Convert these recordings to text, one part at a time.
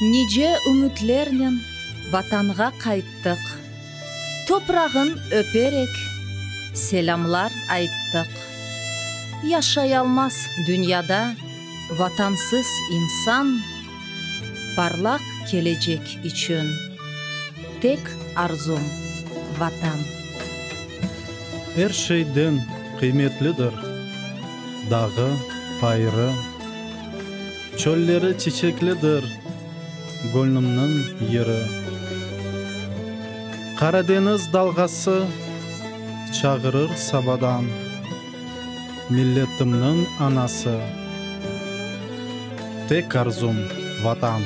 Nice ümütlernen Vatanğa qayttıq, Toprağın öperek, selâmlar ayttıq. Yaşayalmaz dünyada Vatansız insan, Parlaq kelecek içün tek arzum, Vatan. Er şeyden qıymetlidir dağı, bayırı. Çölleri çiçeklidir gönlümniñ yeri. Qaradeñiz dalğası çağırır sabadan, Milletimniñ anası, tek arzum, Vatan.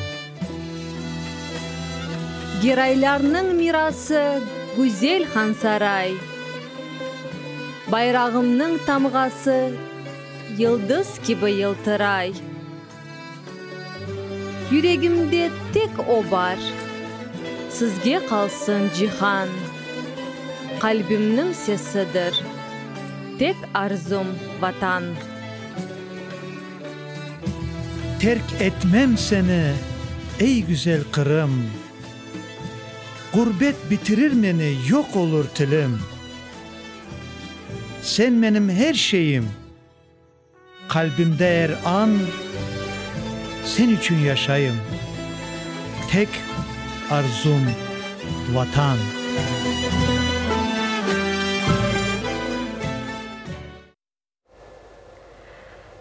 Geraylarnıñ mirası güzel Hansaray, Bayrağımnıñ tamğası yıldız kibi yıltıray. Yüregimde tek o bar, sizge qalsın cihan, Qalbimniñ sesidir, tek arzum, Vatan. Terk etmem seni, ey güzel Qırım, Ğurbet bitirir meni, yoq olur tilim. Sen menim her şeyim, qalbimde er an, Sen içün yaşayım, tek arzum, Vatan.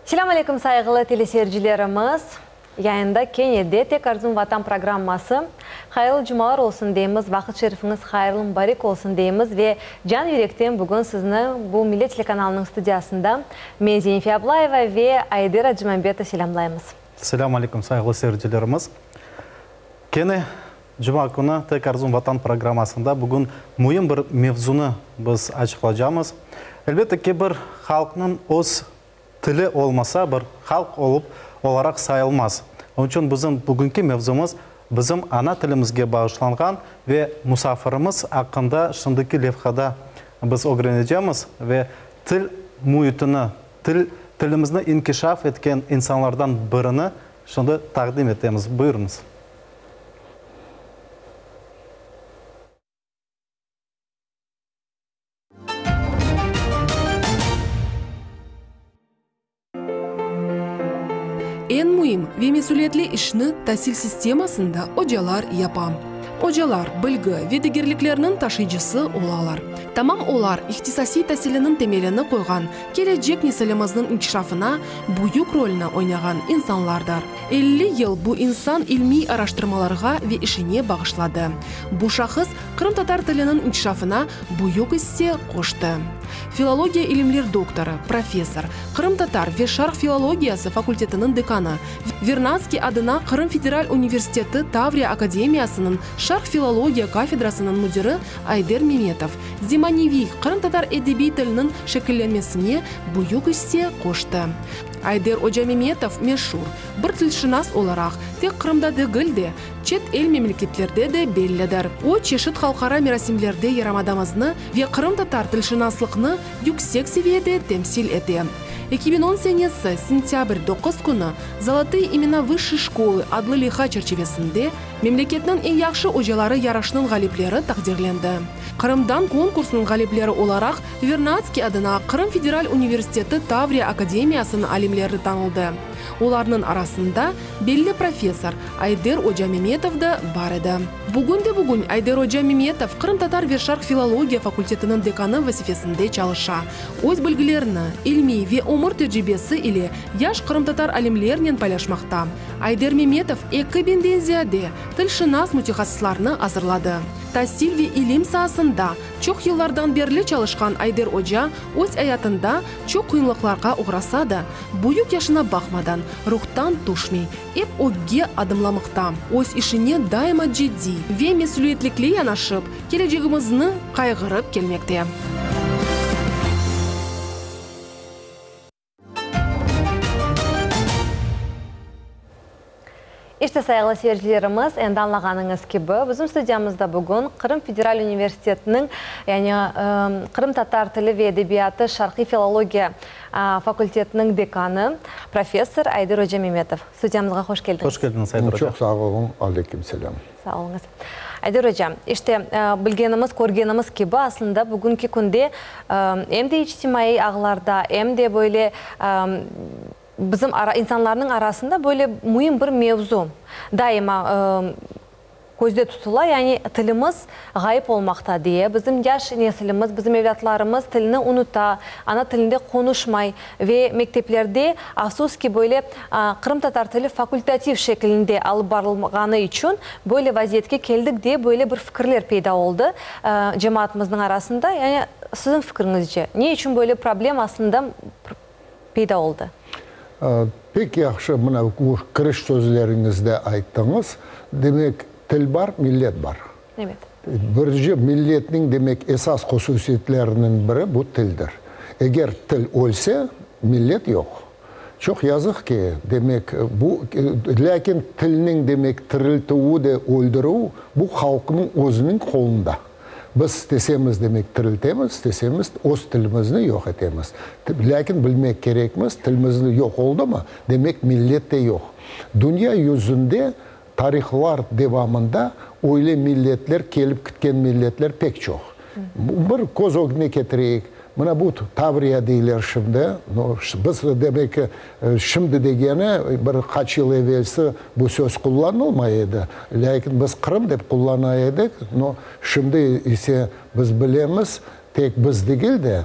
Selâm aleyküm sayğılı teleseyircilerimiz! Yayında kene de Tek arzum Vatan programması. Hayırlı cumalar olsun deymiz, vaqıt şerifiñiz hayırlı mubarek olsun deymiz ve can yürekten bugün sizni bu Millet telekanalınıñ studiyasında men Zenife Ablayeva ve Ayder Acimambetov selâmlaymız. Selâm aleyküm sayğılı seyircilerimiz! Kene cuma künü Tek arzum Vatan programmasında bugün müim bir mevzunı biz açıqlacamız. Elbette ki, bir halqnıñ öz tili olmasa, bir halq olıp olaraq sayılmaz. Onıñ içün bizim bugünki mevzumız bizim ana tilimizge bağışlanğan ve musafirimiz aqqında şimdiki levhada biz ögrenecemiz ve til müitini, til, tilimizni inkişaf etken insanlardan birini şimdi taqdim etemiz. Buyurıñız. Eñ müim ve mesüliyetli işni tasil sistemasında ocalar yapa. Ocalar bilgi ve degerliklerniñ taşıyıcısı olalar. Tamam olar ihtisasiy tasiliniñ temelini qoyğan, kelecek nesilimizniñ inkişafına büyük rolni oynağan insanlardır. 50 yıl bu insan ilmiy araştırmalarğa ve işine bağışladı. Bu şahıs qırımtatar tiliniñ inkişafına büyük isse qoştı. Filologiya ilimler doktorı, professor, qırımtatar ve şarq filologiyası fakultetiniñ dekanı, Vernadskiy adına Qırım federal universiteti Tavriya akademiyasınıñ şarq filologiya kafedrasınıñ müdiri Ayder Memetov zemaneviy qırımtatar edebiy tiliniñ şekillenmesine büyük isse qoştı. Ayder oca Memetov meşur bir tilşınas olaraq tek Qırımda degil de, çet el memleketlerde de bellidir. O, çeşit halqara merasimlerde yarımadamıznı ve qırımtatar tilşınaslıqnı yüksek seviyede temsil ete. 2010 senesi, sentâbr 9 künü Zolotые imena vısşey şkolı adlı leyha çerçivesinde memleketniñ eñ yahşı ocaları yarışınıñ ğalipleri taqdirlendi. Qırımdan konkursnıñ ğalipleri olaraq Vernadskiy adına Qırım federal universiteti Tavriya akademiyasınıñ alimleri tanıldı. Olarnıñ arasında belli professor Ayder oca Memetov da bar edi. Bugün de bugün Ayder oca Memetov qırımtatar ve şarq filologiya fakultetiniñ dekanı vazifesinde çalışa. Öz bilgilerini, ilmiy ve ömür tecribesi ile yaş qırımtatar alimlernen paylaşmaqta. Ayder Memetov eki biñden ziyade tilşınas mütehassıslarnı azırladı. Tasil ve ilim saasında çoq yıllardan berli çalışqan Ayder oca öz ayatında çoq qıyınlıqlarğa oğrasa da, büyük yaşına baqmadan, ruhtan tüşmey, ep ögge adımlamaqta. Öz işine daima ciddiy ve mesüliyetlikli yanaşıp, kelecegimizni qayğırıp kelmekte. İşte, sayğılı seyircilerimiz, endi añlağanıñız kibi, bizim studiyamızda bugün Qırım federal universitetiniñ, yani qırımtatar tili ve edebiyatı, şarqiy filologiya fakultetiniñ dekanı, Professor Ayder oca Memetov. Studiyamızğa hoş keldiñiz. Hoş keldiñiz, Ayder oca. Çoq sağ oluñ. Aleyküm selâm. Sağ oluñız. Ayder oca, işte, bilgenimiz, körgenimiz kibi, aslında bugünki künde em de içtimaiy ağlarda, em de böyle bizim insanlarnıñ arasında böyle müim bir mevzu daima közde tutula, yani tilimiz ğayıp olmaqta diye, bizim yaş nesilimiz, bizim evlâtlarımız tilni unuta, ana tilinde qonuşmay ve mekteplerde, afsus ki, böyle qırımtatar tili fakultativ şekilinde alıp barılğanı içün böyle vaziyetke keldik diye böyle bir fikirler peyda oldı cemaatımıznıñ arasında. Yani siziñ fikriñizce, ne içün böyle problem aslında peyda oldı? Pek yahşı, mına bu kiriş sözleriñizde ayttıñız. Demek, til bar, millet bar. Evet. Birinci, milletniñ, demek, esas hususiyetleriniñ biri bu tildir. Eger til ölse, millet yoq. Çoq yazıq ki, demek, bu, lâkin tilniñ, demek, tiriltüvi de öldürüv, bu halqnıñ özüniñ qolunda. Biz istesemiz, demek, tiriltemiz, istesemiz, öz tilimizni yoq etemiz. Lâkin bilmek kerekmiz, tilimiz yoq oldumı, demek, millet de yoq. Dünya yüzünde tarihlar devamında öyle milletler, kelip kitken milletler pek çoq. Bir köz ögüne ketireyik, mına bu Tavriya deyler şimdi, biz, demek, şimdi degeni, bir qaç yıl evelsi bu söz qullanılmay edi, lâkin biz Qırım dep qullana edik, no, şimdi ise biz bilemiz, tek biz degil de,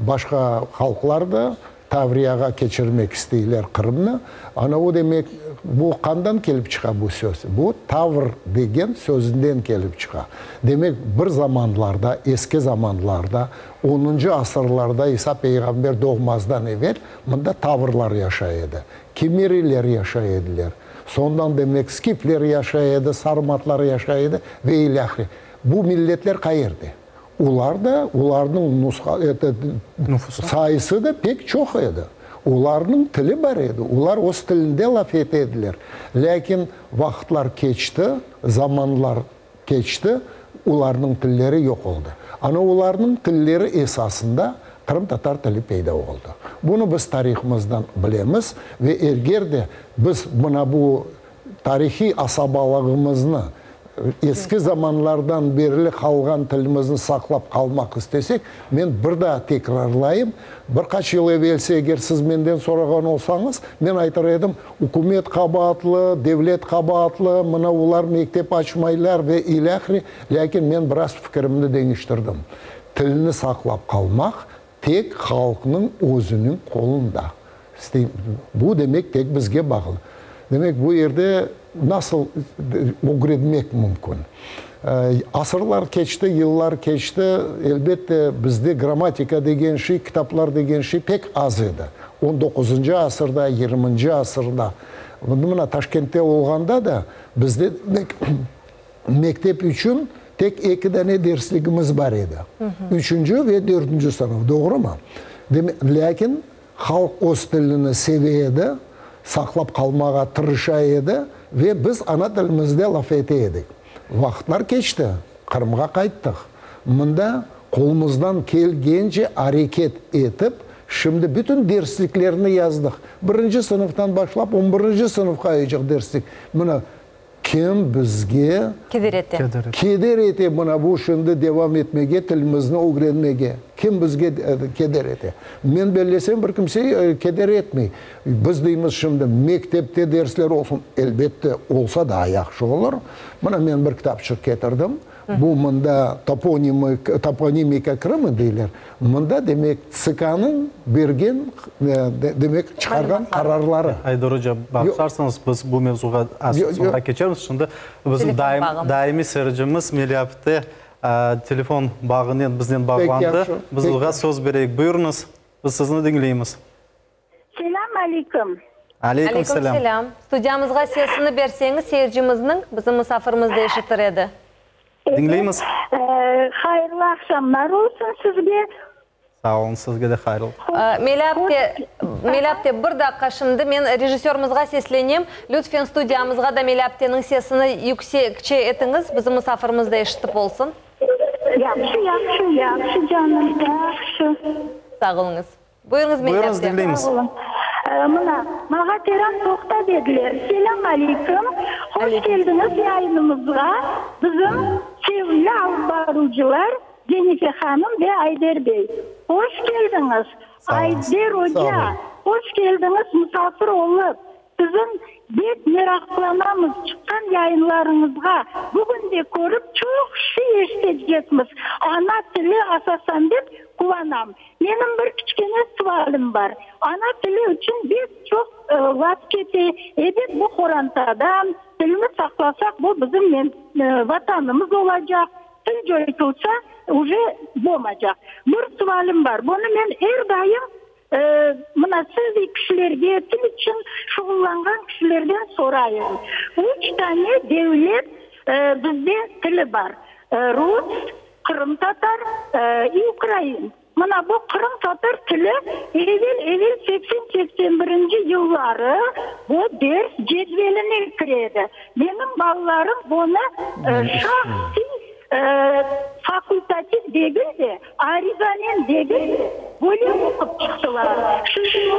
başqa halqlar da Tavriyağa keçirmek isteyler Qırımnı. Ana o demek, bu qandan kelip çıqa bu söz? Bu tavr degen sözünden kelip çıqa. Demek, bir zamanlarda, eski zamanlarda, onuncı asırlarda İsa peyğamber doğmazdan evel mında tavrlar yaşay edi. Kimeriler yaşay ediler. Sondan demek, skifler yaşay edi, sarmatlar yaşay edi ve ilâhre. Bu milletler qayerde? Olar da, olarnıñ nusha, eto, sayısı da pek çoq edi. Olarnıñ tili bar edi, olar öz tilinde laf ete ediler. Lâkin vaqıtlar keçti, zamanlar keçti, olarnıñ tilleri yoq oldı. Ana olarnıñ tilleri esasında qırımtatar tili peyda oldı. Bunı biz tarihımızdan bilemiz ve eger de biz mına bu tarihiy asabalığımıznı, eski zamanlardan berli qalğan tilimizni saqlap qalmaq istesek, men bir daa tekrarlayım, bir qaç yıl evelsi eger siz menden sorağan olsañız, men aytar edim, ükümet qabaatlı, devlet qabaatlı, mına olar mektep açmaylar ve ilâhre, lâkin men biraz fikirimni deñiştirdim. Tilni saqlap qalmaq tek halqnıñ özüniñ qolunda. Bu, demek, tek bizge bağlı. Demek, bu yerde nasıl ögrenmek mümkün? Asırlar keçti, yıllar keçti, elbette, bizde grammatika degen şey, kitaplar degen şey pek az edi. On doquzıncı asırda, yirminci asırda. Mına Taşkentte olğanda da bizde, demek, mektep içün tek eki dane dersligimiz bar edi. Üçünci ve dördünci sınıf, doğrumı? Demek, lâkin halq öz tilini seve edi, saqlap qalmağa tırışa edi ve biz ana tilimizde laf ete edik. Vaqıtlar keçti, Qırımğa qayttıq. Mında qolumızdan kelgence areket etip, şimdi bütün dersliklerni yazdıq. Birinci sınıftan başlap on birinci sınıfqayıcıq derslik. Mına, Kim bizge Keder ete. Keder ete, mına bu şimdi devam etmege, tilimizni ögrenmege. Kim bizge keder ete? Men bellesem, bir kimse keder etmey. Biz deymiz şimdi, mektepte dersler olsun. Elbette, olsa daa yahşı olur. Mına men bir kitapçıq ketirdim. Bu mında toponimika Krıma deyler. Mında, demek, TSKnıñ bergen, demek, çıqarğan qararları. Ayder oca, bağışlarsıñız, biz bu mevzuğa az soñra keçermiz. Şimdi bizim daimiy seyircimiz Meliya apte telefon bağınen biznen bağlandı. Biz oña söz bereyik. Buyurıñız, biz sizni diñleymiz. Selâm aleyküm. Aleyküm selâm. Aleyküm selâm. Studiyamızğa sesini berseñiz, seyircimizniñ, bizim musafirimiz de eşitir edi. Diñleymiz. Hayırlı aqşamlar olsun sizge. Sağ olun, sizge de hayırlı. Melâ apte, Melâ apte, bir daqqa şimdi men rejissörımızğa seslenem. Lütfen studiyamızğa da Melâ apteniñ sesini yüksekçe etiñiz, bizim musafirimiz de eşitip olsun. Yahşı, yahşı, yahşı canım, yahşı. Sağ oluñız. Buyurıñız, Buyurıñız, Melâ apte. diñleymiz. Sağ olun. Mına, mağa teran toqta dediler. Selâm aleyküm. Hoş keldiñiz yayınımızğa, bizim sevimli alıp baruvcılar Zenife hanım ve Ayder bey. Hoş keldiñiz, Ayder oca, hoş keldiñiz musafir olıp. Siziñ bek meraqlanamız çıqqan yayınlarıñızğa. Bugün de körip çoq şey eşitecekmiz ana tili asasan dep quvanam. Menim bir kiçkene sualim bar. Ana tili içün bek çoq laf kete, ebet bu qorantadan, tilni saqlasaq bu bizim vatanımız olacaq, til coytulsa uje bolmacaq. Bir sualim bar, bunı men er daim Mına sizdey kişilerge, til içün şuğullanğan kişilerden sorayım. Üç tane devlet bizde tili bar, rus, qırımtatar i ukrain. Mına bu qırımtatar tili evel-evel seksen, seksen birinci yılları bu ders cedveline kire edi. Menim balalarım bunı şahsiy Fakultativ degil de, arizanen degil de, böyle oqup çıqtılar. Şimdi sizler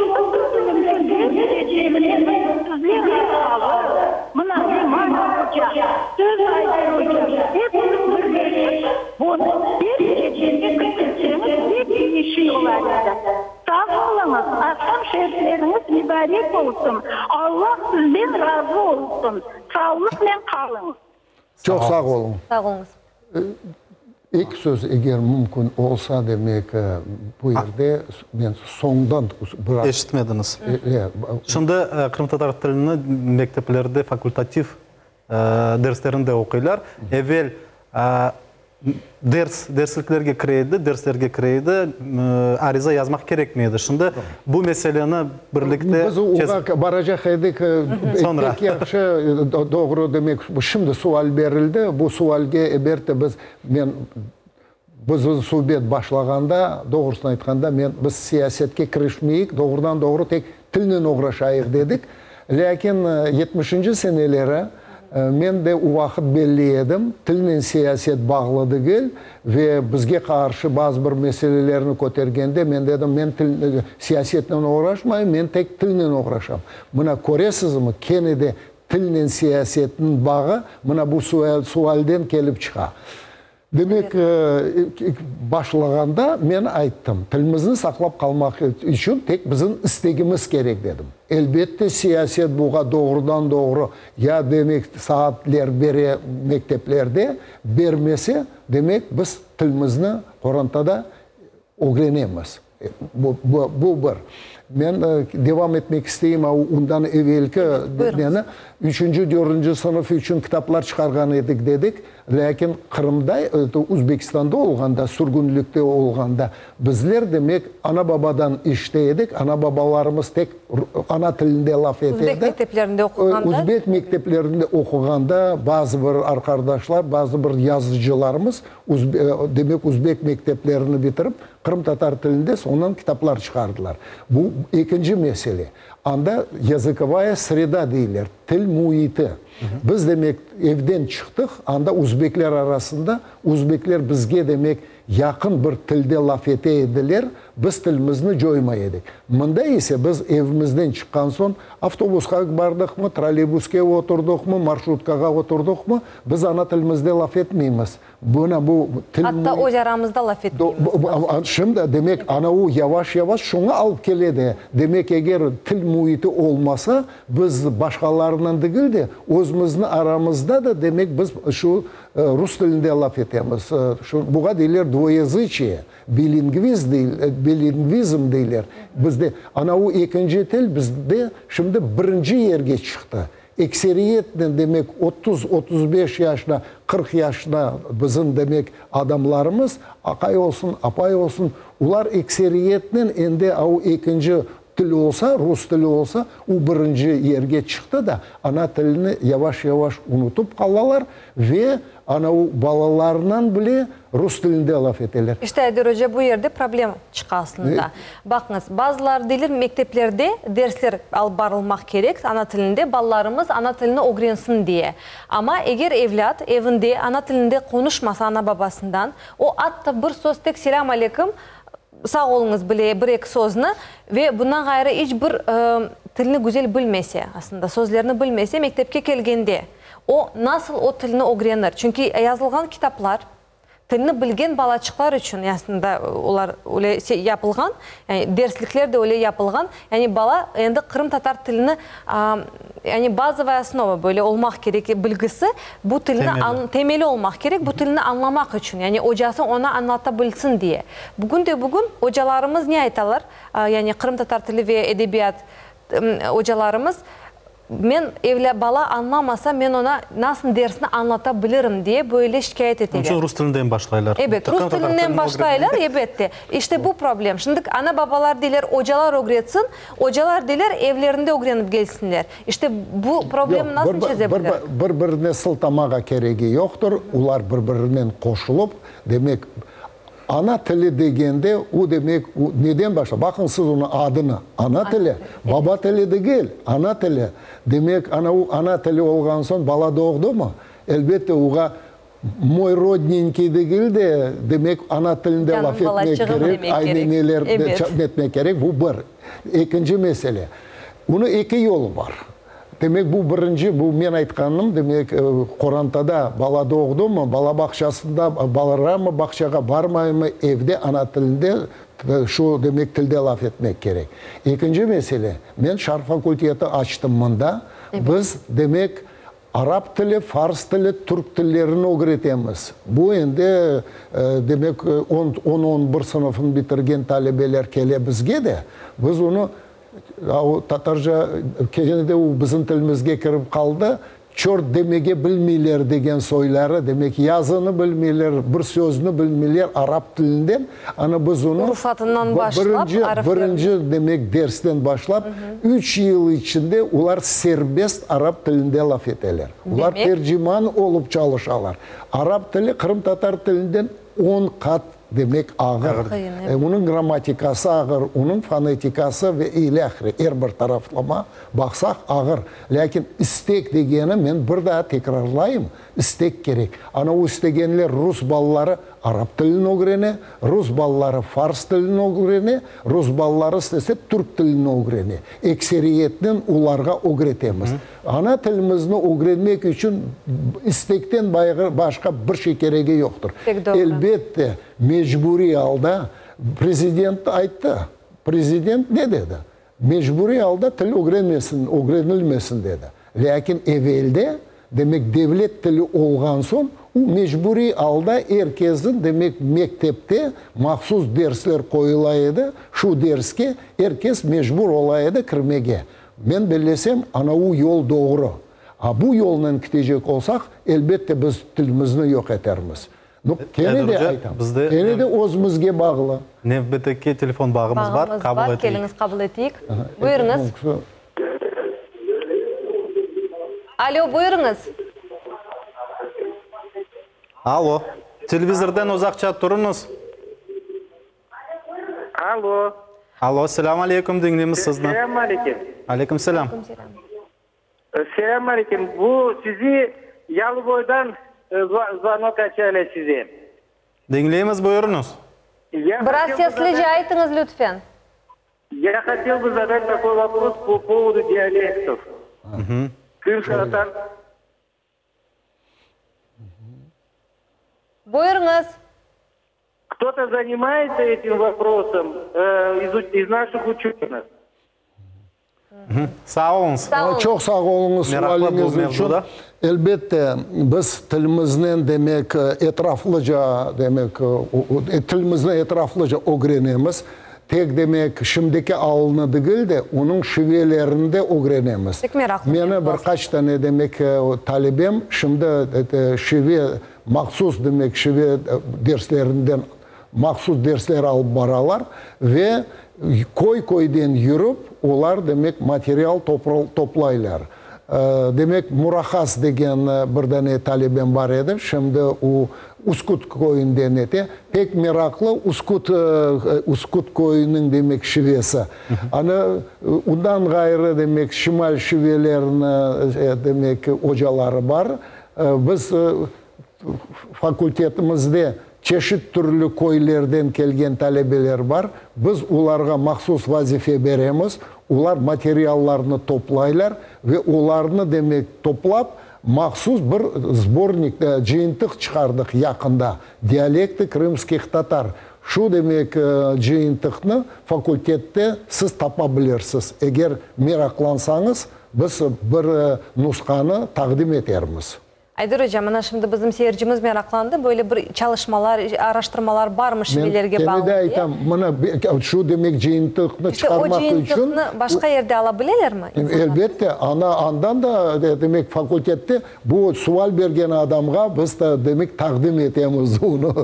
arqalı, mına Leman oca, siz Ayder oca, epimiz birleşip, bunı ders cedveline kirsetseñiz pek eyi şey olar edi. Sağ oluñız, aqşam şerifleriñiz mübarek olsun, Alla sizden razı olsun, sağlıqnen qalıñ. Çoq sağ oluñ. Sağ oluñız. Eki söz, eger mümkün olsa, demek, bu yerde men soñdan biraz. Eşitmediñiz. Şimdi qırımtatar tilini mekteplerde fakultativ derslerinde oquylar. Evel Ders, dersliklerge kire edi, derslerge kire edi, ariza yazmaq kerekmey edi. Şimdi bu meseleni birlikte Biz oña baracaq edik. Soñra. Pek yahşı, doğru, demek, şimdi sual berildi. Bu sualge, elbette, biz, men, bizim subet başlağanda, doğrusını aytqanda, men, biz siyasetke kirişmeyik, doğrudan-doğru tek tilnen oğraşayıq dedik. Lâkin yetmişinci seneleri men de o vaqıt belli edim, tilnen siyaset bağlı degil ve bizge qarşı bazı bir meselelerni kötergende men dedim, men til, siyasetnen oğraşmayım, men tek tilnen oğraşam. Mına köresizmi, kene de tilnen siyasetniñ bağı mına bu sualden kelip çıqa. Demek, başlağanda men ayttım, tilimizni saqlap qalmaq içün tek bizim istegimiz kerek dedim. Elbette, siyaset buğa doğrudan-doğru ya demek saatler bere mekteplerde, bermese, demek biz tilimizni qorantada ögrenemiz. Bu, bu bir. Men devam etmek isteyim, a ondan evelki neni, üçünci, dördünci sınıf içün kitaplar çıqarğan edik dedik, lâkin Qırımda, Özbekistanda olğanda, sürgünlikte olğanda, bizler, demek, ana-babadan işite edik, ana-babalarımız tek ana tilinde laf ete edi. Özbek mekteplerinde oquğanda? Özbek mekteplerinde oquğanda bazı bir arqardaşlar, bazı bir yazıcılarımız, demek, özbek mekteplerini bitirip, Qırımtatar tilinde soñundan kitaplar çıqardılar. Bu ekinci mesele. Anda yazıkovaya sreda deyler, til müiti. Biz, demek, evden çıqtıq, anda özbekler arasında, özbekler bizge, demek, yaqın bir tilde laf ete ediler, biz tilimizni coymay edik. Mında ise biz evimizden çıqqan soñ, avtobusqa bardıqmı, troleybuske oturdıqmı, marşrutkağa oturdıqmı, biz ana tilimizde laf etmeymiz. Buna bu til Atta öz aramızda laf etmeymiz. Şimdi, demek, ana o yavaş-yavaş şuña alıp kele de, demek, eger til müiti olmasa, biz başqalarınen degil de, özümüzni aramızda da, demek, biz şu rus tilinde laf etemiz. Şu, buğa deyler dvoyazıçiye, bilingviz bilingvizm deyler. Bizde ana o ekinci til bizde şimdi birinci yerge çıqtı. Ekseriyetnen, demek, 30, 35 yaşına, 40 yaşına bizim, demek, adamlarımız, aqay olsun, apay olsun, olar ekseriyetnen endi au ekinci til olsa, rus tili olsa, o birinci yerge çıqtı da, ana tilini yavaş-yavaş unutıp qalalar ve ana o balalarınan bile rus tilinde laf eteler. İşte, Ayder oca, bu yerde problem çıqa aslında. Baqıñız, bazıları deyler, mekteplerde dersler alıp barılmaq kerek ana tilinde, balalarımız ana tilini ögrensin diye. Amma eger evlât evinde ana tilinde qonuşmasa ana-babasından, o atta bir söz tek selâm aleyküm. Sağ oluñız bile bir-eki sözni ve bundan ğayrı iç bir tilni güzel bilmese, aslında sözlerni bilmese, mektepke kelgende o nasıl o tilni ögrenir? Çünki yazılğan kitaplar tilni bilgen balaçıqlar içün aslında olar öyle yapılğan, yani derslikler de öyle yapılğan. Yani bala endi qırımtatar tilini yani bazovaya osnova böyle olmaq kerek bilgisi, bu tilni temeli olmaq kerek, bu tilni añlamaq içün, yani ocası oña añlata bilsin diye. Bugün de bugün ocalarımız ne aytalar, yani qırımtatar tili ve edebiyat ocalarımız, men evlâ bala añlamasa, men oña nasıl dersni añlata bilirim diye böyle şikâyet eteler. Onıñ içün rus tilinden başlaylar. Ebet, rus tilinden başlaylar, ebette. İşte bu problem. Şimdi ana-babalar deyler, ocalar ögretsin, ocalar deyler, evlerinde ögrenip kelsinler. İşte bu problemni nasıl çeze bilir? Bir-birine sıltamağa keregi yoqtır, olar bir-birinen qoşulıp, demek, Ana tili degende, o demek, o neden başla? Baqıñ siz onıñ adını, ana tili, baba tili degil, ana tili. Demek, ana o ana tili olğan soñ bala doğdumı, elbette, oğa moy rodnenkiy degil de, demek, ana tilinde laf etmek kerek, aynı neler etmek kerek, bu bir. Ekinci mesele, bunıñ eki yolu bar. Demek, bu birinci, bu men aytqanım, demek, qorantada bala doğdumı, bala bağçasında baramı, bağçağa barmaymı, evde ana tilinde, şu, demek, tilde laf etmek kerek. Ekinci mesele, men şarq fakulteti açtım mında, biz, demek, arap tili, fars tili, türk tillerini ögretemiz. Bu endi, demek, on, on-on bir sınıfını bitirgen talebeler kele bizge de, biz onı O tatarca kene de o bizim tilimizge kirip qaldı. Çort demege bilmeyler degen soyları, demek yazını bilmeyler, bir sözni bilmeyler arap tilinden. Ana biz onı Urufatından başlap, birinci, ariflerini. birinci demek dersten başlap, üç yıl içinde olar serbest arap tilinde laf eteler. Olar Demek. terciman olup çalışalar. Arap tili qırımtatar tilinden on qat Demek, ağır. Onıñ grammatikası ağır, onıñ fonetikası ve ilâhre, er bir taraflama baqsaq, ağır. Lâkin istek degeni, men bir daa tekrarlayım, istek kerek. Ana o istegenler, rus balaları arap tilini ögrene, rus balaları fars tilini ögrene, rus balaları istese türk tilini ögrene. Ekseriyetnen olarğa ögretemiz. Ana tilimizni ögrenmek içün istekten başqa bir şey keregi yoqtır. Pek doğru. Elbette, mecburiy alda, prezident ayttı, prezident ne dedi? Mecburiy alda til ögrenmesin, ögrenilmesin dedi. Lâkin evelde, demek, devlet tili olğan soñ, o mecburiy alda er kesniñ, demek, mektepte mahsus dersler qoyula edi, şu derske er kes mecbur ola edi kirmege. Men bellesem, ana u yol doğru. A bu yolnen kitecek olsaq, elbette biz tilimizni yoq etermiz. Nu, kene de aytam, kene de özümizge bağlı. Nevbetteki telefon bağımız bar, Bağımız qabul bar, eteyik. keliñiz qabul eteyik. Buyurıñız. Alo, buyurıñız. Alo, televizordan uzaqça turıñız. Alo. Alo, selâm aleyküm, diñleymiz sizni. Selâm aleyküm. Aleyküm selâm. Selâm aleyküm. Bu sizi Yalıboydan zvonok açaylar size. Diñleymiz, buyurıñız. Biraz seslice aytıñız, lütfen. Ya hotel bı zadat takoy vopros po povodu dialektov. Qırımtatar. Buyurıñız. Кто-то занимается этим вопросом из наших ученых? Sağ oluñız. Çoq sağ oluñız sualiñiz içün. Elbette, biz tilimiznen, demek, etraflıca, demek, tilimizni etraflıca ögrenemiz. Tek, demek, şimdiki alını degil de, onıñ şivelerini de ögrenemiz. Pek meraqlı. Meni bir qaç tane, demek, talebem şimdi şive Mahsus, demek, şive derslerinden mahsus dersler alıp baralar ve köy-köyden yürip, olar, demek, material toplaylar. Demek, Murahas degen bir dane talebem bar edi, şimdi o Üsküt köyünden ete. Pek meraqlı Üsküt, Üsküt köyüniñ, demek, şivesi. Ana, ondan ğayrı, demek, şimal şivelerini, demek, ocaları bar. Biz fakultetimizde. Çeşit türlü köylerden kelgen talebeler bar. Biz olarğa mahsus vazife beremiz, olar materiallarnı toplaylar ve olarnı, demek, toplap, mahsus bir sbornik, cıyıntıq çıqardıq yaqında, Dialekti krımskih tatar. Şu, demek, cıyıntıqnı fakultette siz tapa bilirsiz. Eger meraqlansañız, biz bir nushanı taqdim etermiz. Ayder oca, mına şimdi bizim seyircimiz meraqlandı, böyle bir çalışmalar, araştırmalar barmı şivelerge bağlı diye? Men kene de aytam, mına şu demek cıyıntıqnı çıqarmaq içün. İşte o cıyıntıqnı başqa yerde ala bilelermi insanlar? Elbette, ana andan da demek fakultette bu sual bergen adamğa biz de demek taqdim etemiz onı.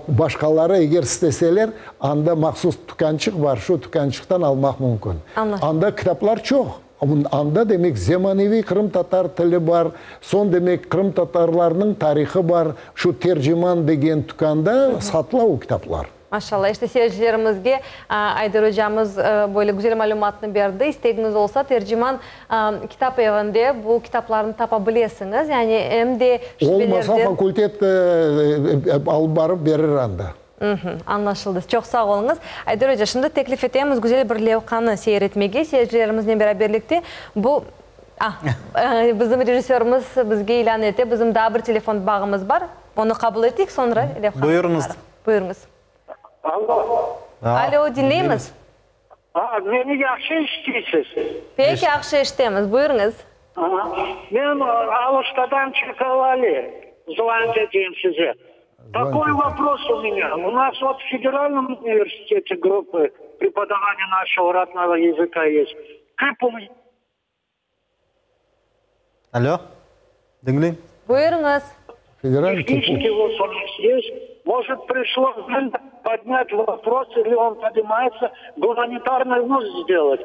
Başqaları eger isteseler, anda mahsus tükânçıq bar, şu tükânçıqtan almaq mümkün. Anda kitaplar çoq. Anda, demek, zemaneviy qırımtatar tili bar, soñ, demek, qırımtatarlarnıñ tarihı bar. Şu Terciman degen tükânda satıla o kitaplar. Maşallah, işte seyircilerimizge Ayder ocamız böyle güzel malümatnı berdi. İstegiñiz olsa, Terciman kitap evinde bu kitaplarnı tapa bilesiñiz. Yani em de şivelerden. Olmasa, fakultet alıp barıp berir anda. Añlaşıldı. Çoq sağ oluñız. Ayder oca, şimdi teklif etemiz güzel bir levhanı seyir etmege seyircilerimiznen beraberlikte. Bu, ah, bizim rejissörımız bizge ilân ete, bizim daa bir telefon bağımız bar. Onı qabul eteyik, soñra levhanı Buyurıñız. Buyurıñız. Alo. Alo, diñleymiz. A, meni yahşı eşiteysiz? Pek yahşı eşitemiz. Buyurıñız. Men Aluştadan Çakalali zvonit eteyim size. Takoy vopros u menya. U nas vot v federalnom universitete gruppı prepodavaniya našego rodnogo yazıka est. Kıpu. Alo, diñleyim. Buyurıñız. Tehniçeskiy vuz u nas est. Mojit, prişlo vremâ podnât vopros ili on podnimaetsâ, gumanitarnıy vuz sdelat.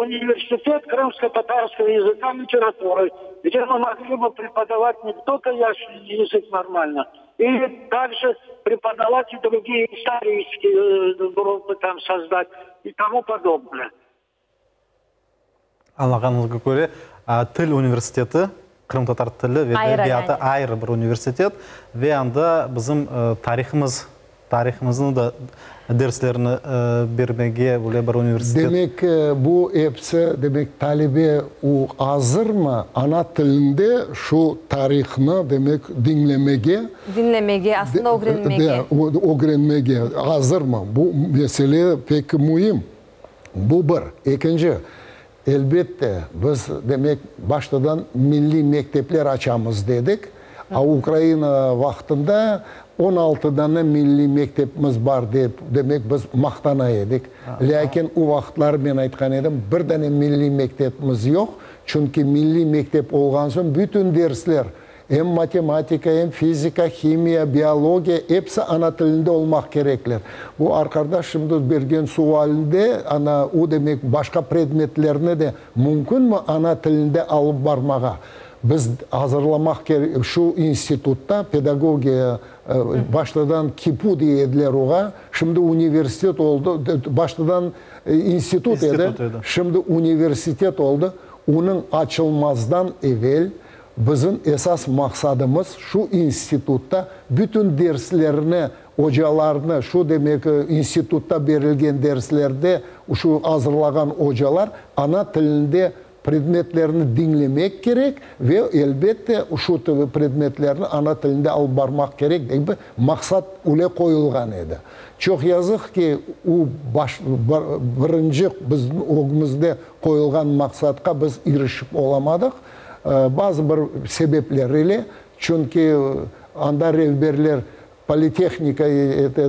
Universitet krımsko-tatarskogo yazıka literaturı, gde mı mogli bı prepodavat ne tolko yazık normalno, i takje prepodavat i drugiye istoriçeskiye gruppı tam sozdat i tomu podobnoye. Añlağanımızğa köre, til universiteti, qırımtatar tili ve edebiyatı ayrı bir universitet ve anda bizim tarihımız, tarihımıznı da derslerini bermege böyle bir universitet. Demek, bu episi, demek, talebe o azırmı ana tilinde şu tarihnı, demek, diñlemege? Diñlemege, aslında ögrenmege. Ögrenmege azırmı? Bu mesele pek müim. Bu bir. Ekinci, elbette, biz, demek, baştadan milliy mektepler açamız dedik, a Ukraina vaqtında 16 dane milliy mektepimiz bar dep, demek, biz maqtana edik. Lâkin o vaqıtları men aytqan edim, bir dane milliy mektepimiz yoq, çünki milliy mektep olğan soñ bütün dersler, Em matematika, em fizika, himiya, biologiya, episi ana tilinde olmaq kerekler. Bu arqardaş şimdi bergen sualinde, ana, o demek başqa predmetlerni de mümkünmi ana tilinde alıp barmağa? Biz azırlamaq kerek, şu institutta pedagogiya, baştadan KİPU dey ediler oğa, şimdi universitet oldı, baştadan institut edi, şimdi universitet oldı, onıñ açılmazdan evel Bizim esas maqsadımız şu institutta bütün derslerni, ocalarnı, şu demek institutta berilgen derslerde şu azırlağan ocalar ana tilinde predmetlerni diñlemek kerek ve elbette şu predmetlerni ana tilinde alıp barmaq kerek degen bir maqsad öyle qoyulğan edi. Çoq yazıq ki, o baş, birinci bizim ögümizde qoyulğan maqsadqa biz irişip olamadıq. Bazı bir sebepler ile, çünki anda rehberler politehnika,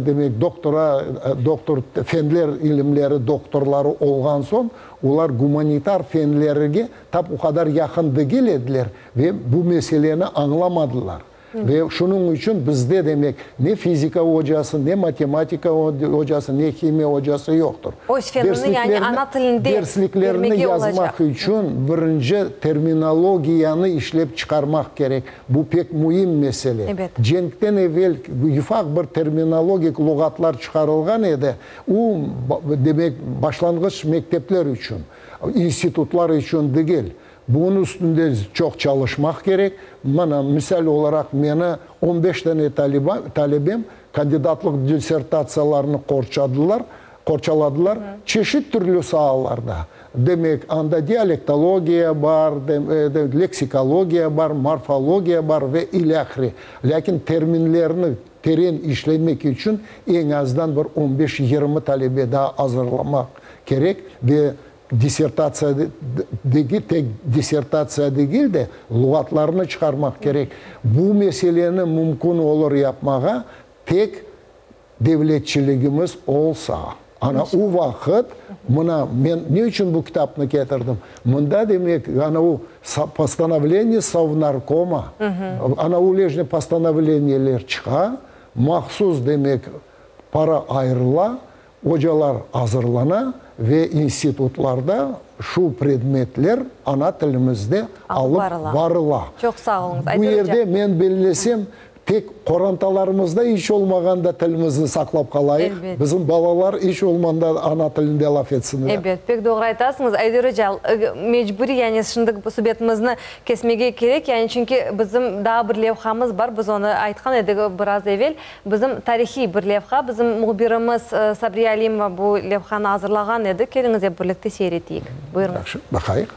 demek, doktora, doktor, fenler ilimleri doktorları olğan soñ, olar gumanitar fenlerge tap o qadar yaqın degil ediler ve bu meseleni añlamadılar. Ve şunıñ içün bizde, demek, ne fizika ocası, ne matematika ocası, ne himiya ocası yoqtır. Öz fenini, yani ana tilinde Dersliklerni bermege olacaq. yazmaq içün birinci terminologiyanı işlep çıqarmaq kerek. Bu pek müim mesele. Ebet. Cenkten evel ufaq bir terminologik luğatlar çıqarılğan edi, o, demek, başlanğıç mektepler içün, institutlar içün degil. Bunıñ üstünde çoq çalışmaq kerek. Mana, misal olaraq, meni on beş tane talebem kandidatlıq dissertatsiyalarını qorçadılar, qorçaladılar, çeşit türlü saalarda. Demek, anda dialektologiya bar, leksikologiya bar, morfologiya bar ve ilâhre. Lâkin terminlerni teren işlemek içün eñ azdan bir on beş, 20 talebe daa azırlamaq kerek ve dissertatsiya degil, tek dissertatsiya degil de, luğatlarnı çıqarmaq kerek. Bu meseleni mümkün olur yapmağa tek devletçiligimiz olsa. Ana o vaqıt, mına, men ne içün bu kitapnı ketirdim? Mında, demek, ana o postanovleniye Sovnarkoma, ana o lejne postanovleniyeler çıqa, mahsus, demek, para ayırıla, ocalar azırlana ve institutlarda şu predmetler ana tilimizde alıp barıla. Çoq sağ oluñız, Bu yerde, men bellesem, tek qorantalarımızda iç olmağanda tilimizni saqlap qalayıq, bizim balalar iç olmanda ana tilinde laf etsinler. Ebet, pek doğru aytasıñız, Ayder oca. Mecburiy, yani şimdi subetimizni kesmege kerek, yani çünki bizim daa bir levhamız bar, biz onı aytqan edik biraz evel. Bizim tarihiy bir levha, bizim mühbirimiz Sabriye Alimova bu levhanı azırlağan edi. Keliñiz ep birlikte seyir eteyik. Buyurıñız. Yahşı, baqayıq.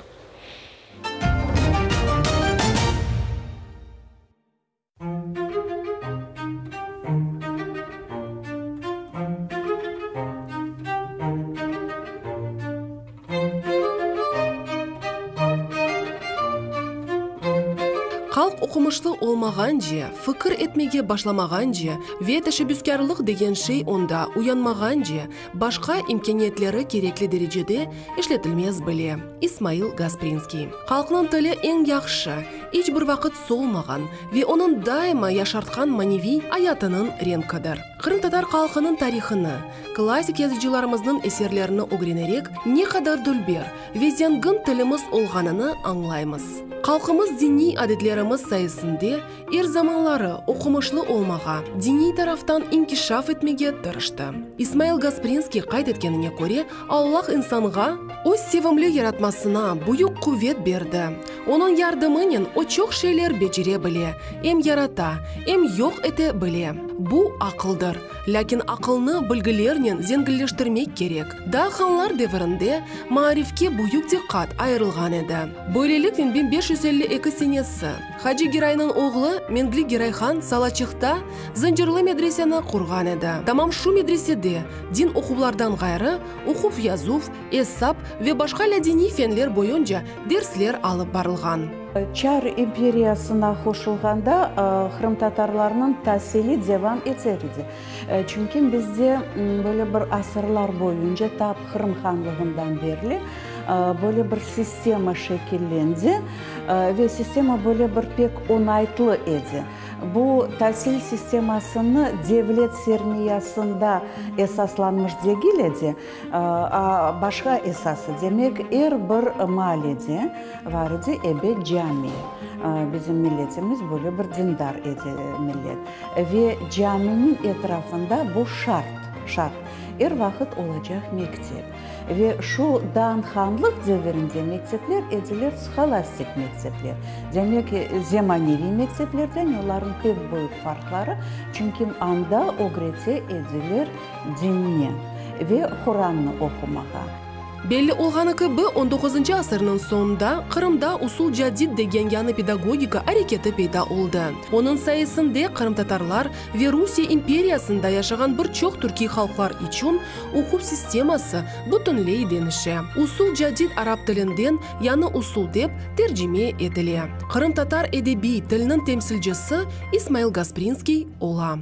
Halq oqumışlı olmağance, fikir etmege başlamağance ve teşebbüskârlıq degen şey onda uyanmağance, başqa imkâniyetleri kerekli derecede işletilmez bile. İsmail Gasprinskiy. Halqnıñ tili eñ yahşı, iç bir vaqıt solmağan ve onıñ daima yaşartqan maneviy ayatınıñ renkidir. Qırımtatar halqınıñ tarihını, klassik yazıcılarımıznıñ eserlerini ögrenerek, ne qadar dülber ve zengin tilimiz olğanını añlaymız. Halqımız diniy adetlerimiz sayesinde er zamanları oqumışlı olmağa, diniy taraftan inkişaf etmege tırıştı. İsmail Gasprinskiy qayd etkenine köre, Allah insanğa, öz sevimli yaratmasına, büyük quvet berdi. Onıñ yardımınen o çoq şeyler becere bile, em yarata, em yoq ete bile. Bu, aqıldır. Lâkin aqılnı bilgilernen zengilleştirmek kerek. Daa hanlar devirinde maarifke büyük diqqat ayırılğan edi. Böyleliknen 1552 senesi Hacı Giraynıñ oğlu Mengli Giray han Salaçıqta Zıncırlı medreseni qurğan edi. Tamam şu medresede din oquvlardan ğayrı oquv-yazuv, esap ve başqa lâdiniy fenler boyunca dersler alıp barılğan. Çar imperiyasına qoşulğanda qırımtatarlarnıñ tasili devam eter edi. Çünki bizde böyle bir asırlar boyunca, tap Qırım hanlığından berli böyle bir sistema şekillendi ve sistema böyle bir pek oñaytlı edi. Bu tasil sistemasını devlet sermiyasında esaslanmış degil edi, başqa esası, demek, er bir maalede var edi, ebet, cami. Bizim milletimiz böyle bir dindar edi millet. Ve caminiñ etrafında bu şart, şart, er vaqıt olacaq mektep. Ve şu daan hanlıq devirinde mektepler ediler scholastik mektepler. Demek, zemaneviy mekteplerden olarnıñ pek büyük farqları, çünki anda ögrete ediler dinni ve Qurannı oqumağa. Belli olğanı kibi, on doquzıncı asırnıñ soñunda Qırımda Usul Cadid degen yañı pedagogika areketi peyda oldı. Onıñ sayesinde qırımtatarlar ve Rusiye imperiyasında yaşağan bir çoq türkiy halqlar içün oquv sisteması bütünley deñişe. Usul Cadid arap tilinden yañı usul dep tercime etile. Qırımtatar edebiy tiliniñ temsilcisi İsmail Gasprinskiy ola.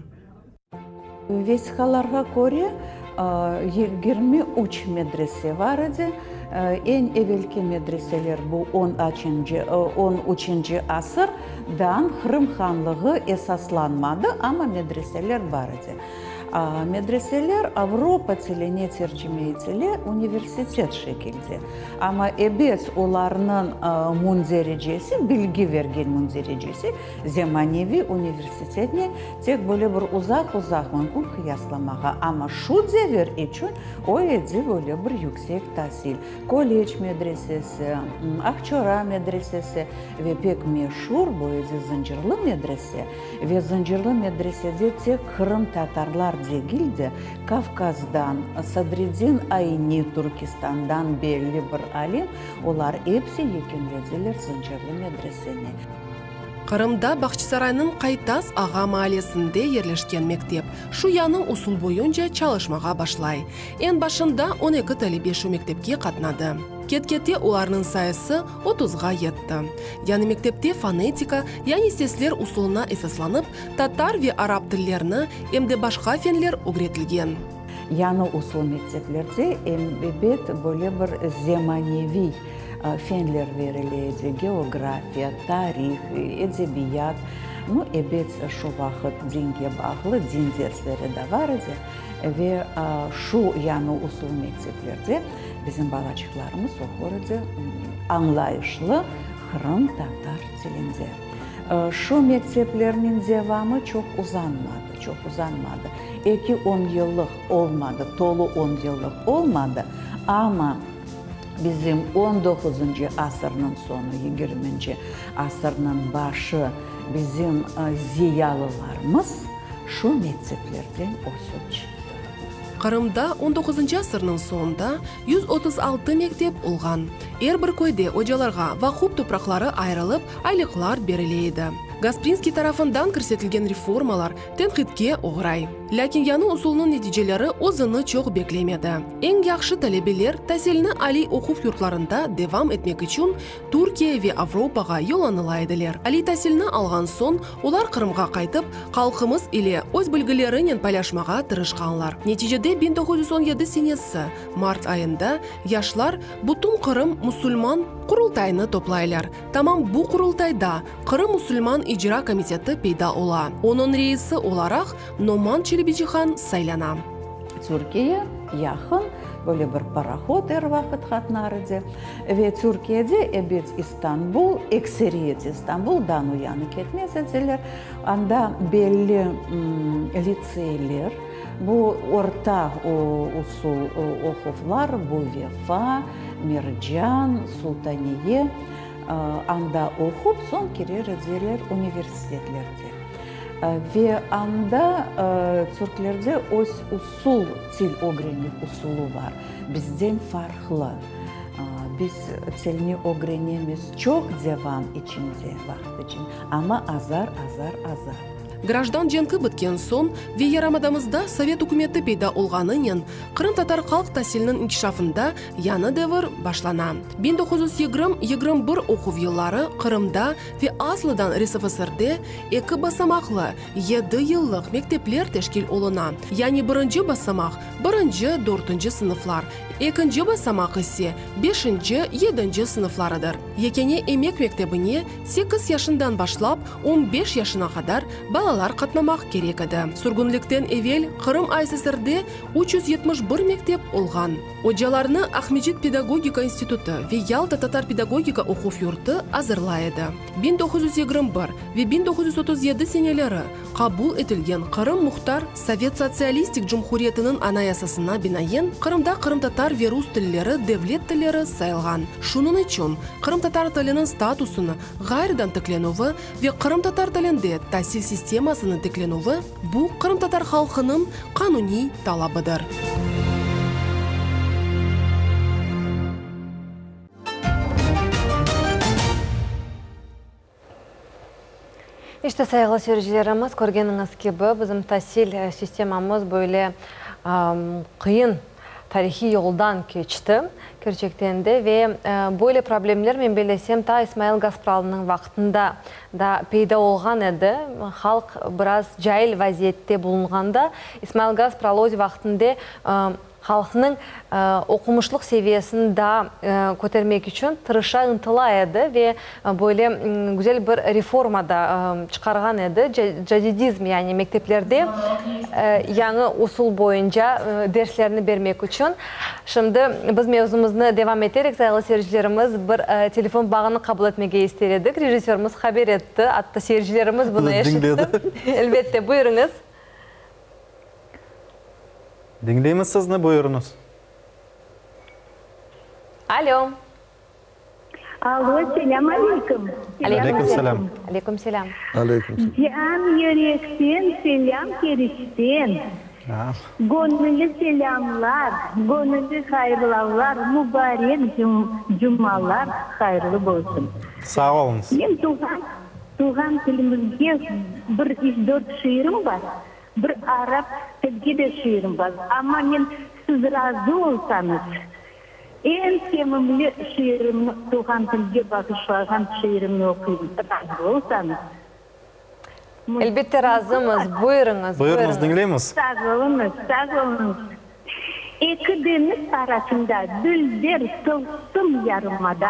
Vesiqalarğa köre, 23 medrese bar edi. Eñ evelki medreseler bu on açıncı, on üçünci asırdan Qırım hanlığı esaslanmadı, amma medreseler bar edi. Medreseler Avropa tiline tercime etile universitet şekilde. Amma ebet, olarnıñ mündericesi, bilgi vergen mündericesi zemaneviy universitetnen tek böyle bir uzaq-uzaq mümkün qıyaslamağa. Amma şu devir içün o edi böyle bir yüksek tasil. Kolej medresesi, Aqçora medresesi ve pek meşur bu edi Zıncırlı medrese. Ve Zıncırlı medresede tek qırımtatarlar degil de, Kavkazdan, Sadriddin Ayni, Turkistandan belli bir alim, olar epsi yekünlediler Zıncırlı medreseni. Qırımda Bağçasaraynıñ Qaytaz ağa maalesinde yerleşken mektep şu yañı usul boyunca çalışmağa başlay. Eñ başında on eki talebe şu mektepke qatnadı. Ket-kete olarnıñ sayısı otuzğa yetti. Yañı mektepte fonetika, yani sesler usulına esaslanıp, tatar ve arap tillerini, em de başqa fenler ögretilgen. Yañı usul mekteplerde elbet böyle bir zemaneviy fenler berile edi, geografiya, tarih, edebiyat. Nu, ebet, şu vaqıt dinge bağlı din dersleri de bar edi ve şu yañı usul mekteplerde bizim balaçıqlarımız oqur edi añlayışlı qırımtatar tilinde. Şu mekteplerniñ devamı çoq uzanmadı, çoq uzanmadı. Eki onyıllıq olmadı, tolu onyıllıq olmadı, amma bizim on doquzıncı asırnıñ soñu, yigirminci asırnıñ başı bizim ziyalılarımız şu mekteplerden ösüp çıqtı. Qırımda on doquzıncı asırnıñ soñunda 136 mektep olğan. Er bir köyde ocalarğa vaquf topraqları ayırılıp, aylıqlar berile edi. Gasprinskiy tarafından kirsetilgen reformalar tenqitke oğray. Lâkin yañı usulnıñ neticeleri özüni çoq beklemedi. Eñ yahşı talebeler tasilni aliy oquv yurtlarında devam etmek içün Türkiye ve Avropağa yollanıla ediler. Aliy tasilni alğan soñ, olar Qırımğa qaytıp, halqımız ile öz bilgilerinen paylaşmağa tırışqanlar. Neticede 1917 senesi mart ayında yaşlar Bütünqırım musulman Qurultaynı toplaylar. Tamam bu Qurultayda Qırım musulman icra komiteti peyda ola. Onıñ reisi olaraq Noman Çelebicihan saylana. Türkiye yaqın, böyle bir parohod er vaqıt qatnar edi. Ve Türkiyede, ebet, İstanbul, ekseriyet İstanbuldan o yanı ketmez ediler. Anda belli litseyler, bu orta usul oquvlar, bu Vefa, Mercan, Sultaniye, anda oqup, soñ kirer ediler universitetlerde. Ve anda türklerde öz usul, til ögrenüv usulı bar, bizden farqlı. Biz tilni ögrenemiz çoq devam içinde, vaqıt içinde, amma azar, azar, azar. Grajdan cenki bitken soñ ve yarımadamızda Sovet ükümeti peyda olğanınen qırımtatar halq tasiliniñ inkişafında yañı devir başlana. 1920, 21 oquv yılları Qırımda ve aslıdan RSFSRde eki basamaqlı, yedi yıllıq mektepler teşkil oluna, yani birinci basamaq, birinci, dörtünci sınıflar, ekinci basamaq ise, beşinci, yedinci sınıflarıdır. Yekâne emek mektebine sekiz yaşından başlap on beş yaşına qadar balalar qatnamaq kerek edi. Sürgünlikten evel Qırım ASSRde 371 mektep olğan. Ocalarnı Aqmescit pedagogika institutı ve Yalta tatar pedagogika oquv yurtı azırlay edi. 1921 ve 1937 seneleri qabul etilgen Qırım Muhtar Sovet Sotsialistik Cumhuriyetiniñ Anayasasına binaen, Qırımda qırımtatar ve rus tilleri devlet tilleri sayılğan. Şunıñ içün qırımtatar tiliniñ statusını ğayrıdan tiklenüvi ve qırımtatar tilinde tasil sistemasınıñ tiklenüvi, bu qırımtatar halqınıñ qanuniy talabıdır. İşte, sayğılı seyircilerimiz, körgeniñiz kibi, bizim tasil sistemamız böyle qıyın tarihiy yoldan keçti, kerçekten de, ve böyle problemler, men bellesem, ta İsmail Gaspralınıñ vaqtında da peyda olğan edi. Halq biraz cail vaziyette bulunğanda, İsmail Gaspralı öz vaqtında. Halqnıñ oqumışlıq seviyesini daa kötermek içün tırışa, ıntıla edi ve böyle güzel bir reforma da çıqarğan edi, cadidizm, yani mekteplerde yañı usul boyunca derslerni bermek içün. Şimdi biz mevzumıznı devam eterek, sayğılı seyircilerimiz, bir telefon bağını qabul etmege ister edik. Rejissörımız haber etti, atta seyircilerimiz bunı eşitti. Elbette, buyurıñız. Diñleymiz sizni, buyurıñız. Alo. Alo, selâm aleyküm. Aleyküm selâm. Aleyküm selâm. Aleyküm selâm. Can yürekten selâm Keriçten. Göñülli selâmlar, göñülli hayırlavlar, mubarek cumalar hayırlı bolsun. Sağ oluñız. Men tuvğan, tuvğan tilimizge bir üç dört şiirim bar. Bir arap tilge de şiirim bar. Amma men siz razı olsañız, eñ sevimli şiirimni, tuvğan tilge bağışlağan şiirimni oquyım. Razı olsañız. Elbette razımız. Buyurıñız, Buyurıñız, buyurıñız. diñleymiz. Sağ oluñız, sağ oluñız. Eki deñiz arasında dülber, tılsım yarımada,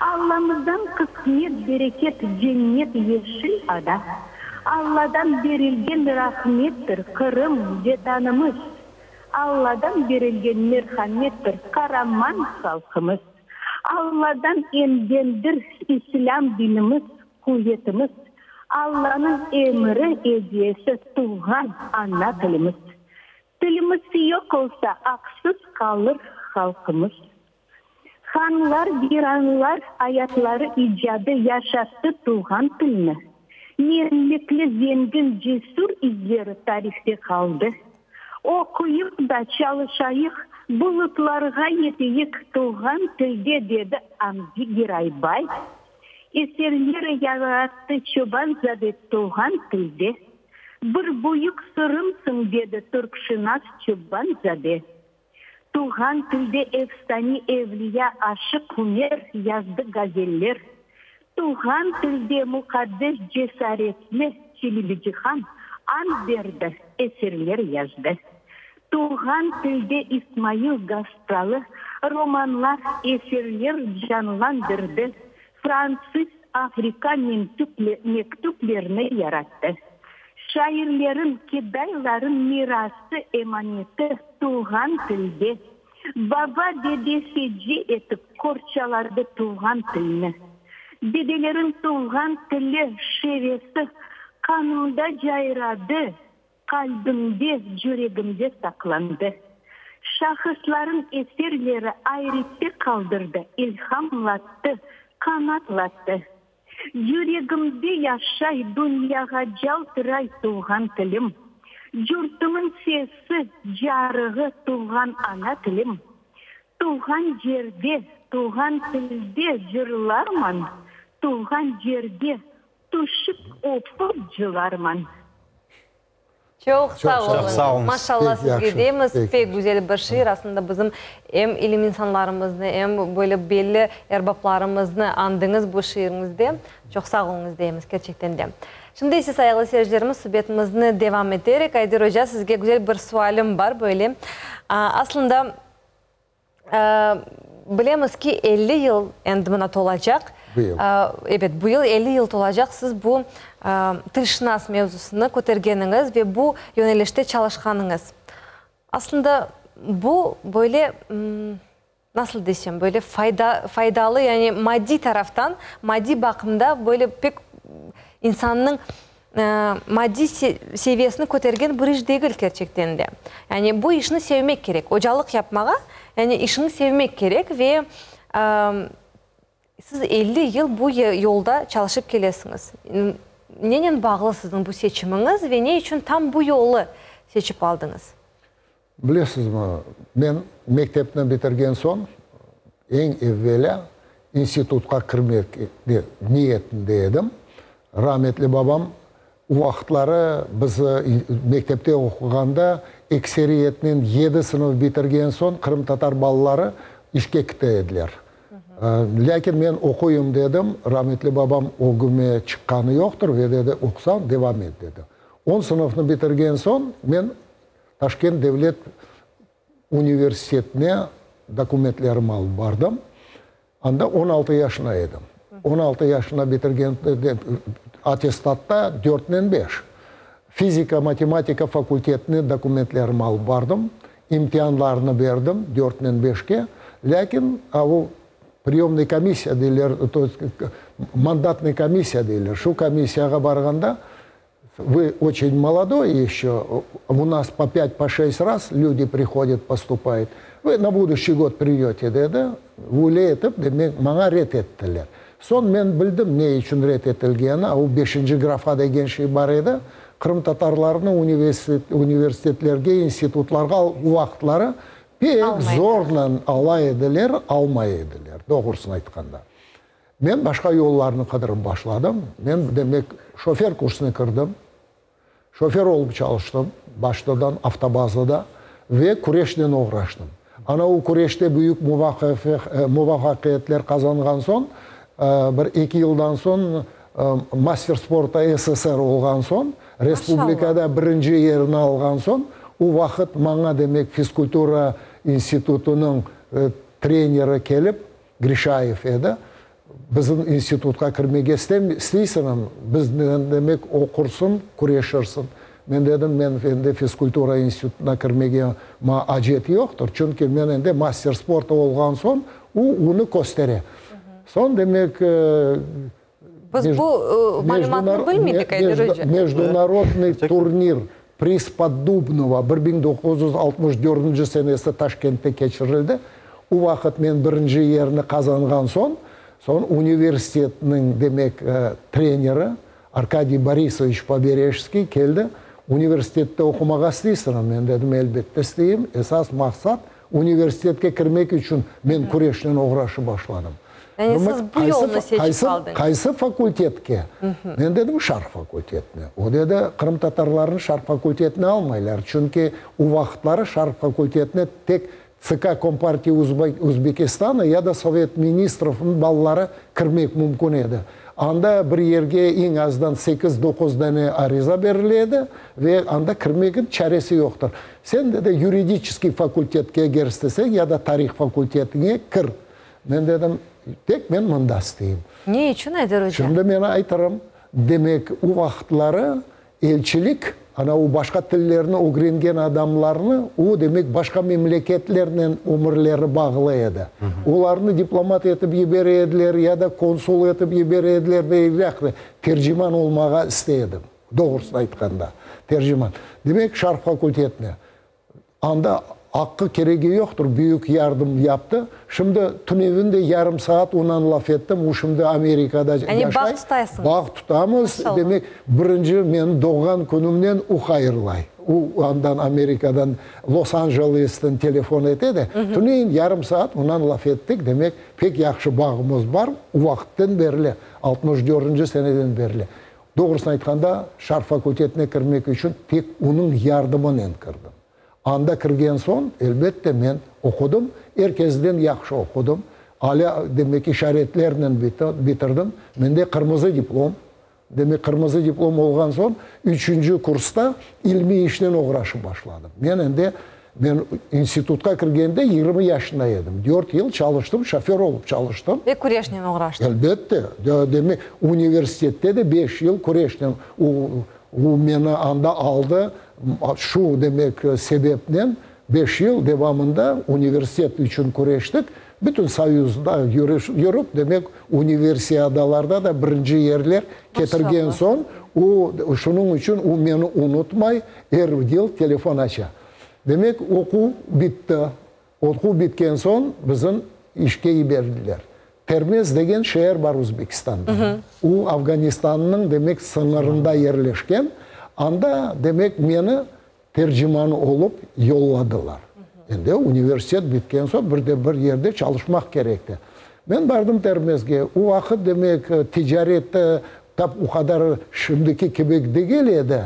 Allamızdan qısmet, bereket, cennet yeşil ada. Alladan berilgen rahmettir Qırım, Vetanımız, Alladan berilgen merhamettir qaraman halqımız. Alladan engendir İslâm dinimiz, quvetimiz, Allanıñ emiri, ediyesi tuvğan ana tilimiz. Tilimiz yoq olsa, aqsız qalır halqımız. Hanlar, viranlar ayatları icadı yaşattı tuvğan tilni. Menlikli, zengin, cesür izleri tarihte qaldı. Oquyıq da çalışayıq, bulutlarğa yeteyik tuvğan tilde, dedi Amdi Giraybay. Eserler yarattı Çobanzade tuvğan tilde. Bir büyük sırımsıñ, dedi türkşınas Çobanzade. Tuvğan tilde efsane evliya Aşıq Ümer yazdı gazeller. Tuvğan tilde muqaddes cesaretli Çelebicihan ant berdi, eserler yazdı. Tuvğan tilde İsmail Gaspralı romanlar, eserler canlandırdı, Fransız Afrika mektüplerini yarattı. Şairlerin, kedayların mirası, emaneti tuvğan tilde. Baba-dede feci etip qorçaladı tuvğan tilni. Dedelerin tuvğan tili, şevesi qanımda cayradı. Qalbimde, cüregimde saqlandı. Şahıslarıñ eserleri ayrette qaldırdı, ilhamlattı, qanatlattı. Yüregimde yaşay, dünyağa caltıray tuvğan tilim. Yurtumıñ sesi, carığı tuvğan ana tilim. Tuvğan yerde, tuvğan tilde cırlarman, tuvğan yerge Tüşip öpüp cılarman. Çoq sağ oluñız. Maşallah sizge deymiz. Pek güzel bir şiir. Aslında bizim em ilim insanlarımıznı, em böyle belli erbaplarımıznı añdıñız bu şiiriñizde. Çoq sağ oluñız deymiz kerçekten de. Şimdi ise, sayğılı seyircilerimiz, subetimizni devam eterek, Ayder oca, sizge güzel bir sualim bar böyle. Aslında, Bilemiz ki, 50 yıl endi mına tolacaq. Bu yıl. Ebet, bu yıl 50 yıl tolacaq siz bu tilşınas mevzusını kötergeniñiz ve bu yönelişte çalışqanıñız. Aslında, bu böyle, nasıl desem, böyle fayda, faydalı, yani maddiy taraftan, maddiy baqımda böyle pek insannıñ maddiy seviyesini kötergen bir iş degil kerçekten de. Yani bu işni sevmek kerek, ocalıq yapmağa, yani işiñni sevmek kerek ve siz 50 yıl bu yolda çalışıp kelesiñiz. Nenen bağlı siziñ bu seçimiñiz ve ne içün tam bu yolu seçip aldıñız? Bilesizmi, men mektepni bitirgen soñ, eñ evvelâ institutqa kirmek niyetinde edim. Rametli babam o vaqıtları biz mektepte oquğanda ekseriyetnen yedi sınıf bitirgen soñ qırımtatar balaları işke kite ediler. Lâkin men oquyım dedim, rametli babam ögüme çıqqanı yoqtır ve dedi, oqusañ devam et dedi. On sınıfnı bitirgen soñ men Taşkent devlet. Universitetine dokumentlerimi alıp bardım. Anda 16 yaşında edim. 16 yaşında bitirgen attestatta dörtnen beş. Fizika, matematika fakultetine dokumentlerimi alıp bardım. İmtianlarnı berdim dörtnen beşke. Lâkin o priyomnıy komissiya deyler, to est mandatnıy komissiya deyler. Şu komissiyağa barğanda Vı oçen molodoy eşço, u nas po pât, po şest raz lüdi prihodât, postupayut, vı na buduşçiy god pridöte, dedi. Öyle etip, demek, maña red ettiler. Soñ men bildim ne içün red etilgeni, a o beşinci grafa degen şey bar edi, qırımtatarlarnı universitetlerge, institutlarğa o vaqıtları pek zornen ala ediler, almay ediler, doğrusını aytqanda. Men başqa yollarnı qıdırıp başladım. Men, demek, şofer kursuna kirdim. Şofer olıp çalıştım, baştadan avtobazada ve küreşnen oğraştım. Ana o küreşte büyük muvafaqiyetler qazanğan soñ, bir eki yıldan soñ master sporta SSR olğan soñ, respublikada birinci yerini alğan soñ, o vaqıt maña, demek, fizkultura institutınıñ treneri kelip, Grişayev edi. Bizim institutqa kirmege isteysiñmi? Biznen, demek, oqursıñ, küreşirsiñ. Men dedim, men endi fizkultura institutına kirmege maña acet yoqtır, çünki men endi master sporta olğan soñ, o, onı köstere. Soñ, demek, Biz bu malümatnı bilmeydik, Ayder oca. Mejdunarodnıy turnir Priz Poddubnova 1964 senesi Taşkentte keçirildi. O vaqıt men birinci yerni qazanğan soñ, soñ universitetniñ, demek, treneri Arkadiy Borisoviç Poberejskiy keldi, Universitette oqumağa isteysiñmi? Men dedim, elbette isteyim. Esas maqsat, universitetke kirmek içün men küreşnen oğraşıp başladım. Yani siz bu yolnı seçip aldıñız. Qaysı fakultetke? Men dedim, şarq fakultetine. O dedi, qırımtatarlarnı şarq fakultetine almaylar, çünki o vaqıtları şarq fakultetine tek TSK Kompartiya Özbekistana ya da Sovet ministrovnıñ balaları kirmek mümkün edi. Anda bir yerge eñ azdan sekiz-doquz dane ariza berile edi ve anda kirmegiñ çaresi yoqtır. Sen, dedi, yuridiçeskiy fakultetke eger isteseñ ya da tarih fakultetine kir. Men dedim, tek men mında isteyim. Ne içün, Ayder oca? Şimdi men aytırım. Demek, o vaqıtları elçilik, ana o başqa tillerni ögrengen adamlarnı, o, demek, başqa memleketlernen ömürleri bağlı edi. Olarnı diplomat etip yibere ediler ya da konsul etip yibere ediler ve ilâhre. Terciman olmağa istey edim, doğrusını aytqanda, terciman. Demek, Şarq fakultetine. Anda aqqı keregi yoqtır, büyük yardım yaptı. Şimdi tünevin de yarım saat onan laf ettim, o şimdi Amerikada yaşay. Yani bağ tutaysıñız. Bağ tutamız, demek, birinci menim doğğan künümnen o hayırlay. O andan Amerikadan, Los-Anjelesten telefon ete de, tünevin yarım saat onan laf ettik, demek, pek yahşı bağımız bar, o vaqıttan berli, 64-nci seneden berli. Doğrusını aytqanda, şarq fakultetine kirmek içün tek onıñ yardımınen kirdim. Anda kirgen soñ, elbette, men oqudım, er kesden yahşı oqudım, alâ, demek, işaretlernen bitirdim. Mende qırmızı diplom. Demek, qırmızı diplom olğan soñ, üçünci kursta ilmiy işnen oğraşıp başladım. Men endi Men institutqa kirgende 20 yaşında edim. Dört yıl çalıştım, şoför olıp çalıştım. Ve küreşnen oğraştıñ. Elbette. Demek, universitette de beş yıl küreşnen. O, o meni anda aldı, şu, demek, sebepnen beş yıl devamında universitet içün küreştik. Bütün Soyuzda yürip, demek, universiadalarda da birinci yerler ketirgen soñ, o, şunıñ içün o meni unutmay, er yıl telefon aça. Demek, oquv bitti. Oquv bitken soñ bizim işke yiberdiler. Termez degen şeer bar Özbekistanda. O, Afganistannıñ, demek, sıñırında yerleşken. Anda, demek, meni terciman olıp yolladılar. Endi universitet bitken soñ bir de bir yerde çalışmaq kerekti. Men bardım Termezge. O vaqıt, demek, ticaret tap o qadar şimdiki kibi degil edi.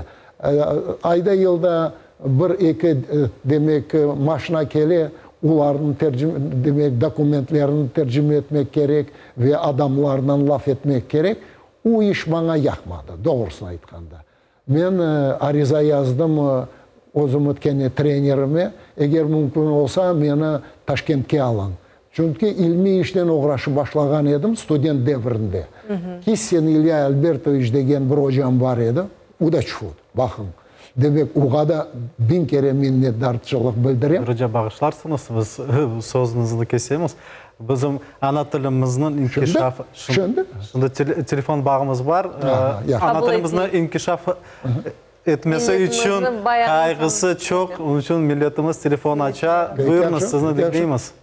Ayda-yılda bir-eki, demek, maşina kele, olarnıñ demek, dokumentlerini tercime etmek kerek ve adamlarnen laf etmek kerek. O iş maña yaqmadı, doğrusını aytqanda. Men ariza yazdım. Özüm kene trenerime, eger mümkün olsa, meni Taşkentke alıñ. Çünki ilmiy işnen oğraşıp başlağan edim student devrinde. Kissen İlya Albertoviç degen bir ocam bar edi, o da çufut, baqıñ. Demek, oğa da biñ kere minnetdarçılıq bildirem. Oca, bağışlarsıñız, biz sözüñizni kesemiz. Bizim ana tilimizniñ inkişafı... Şimdi? Şimdi telefon bağımız bar. Ana tilimizniñ inkişafı etmesi içün qayğısı çoq, onıñ içün milletimiz telefon aça. Buyurıñız, sizni diñleymiz.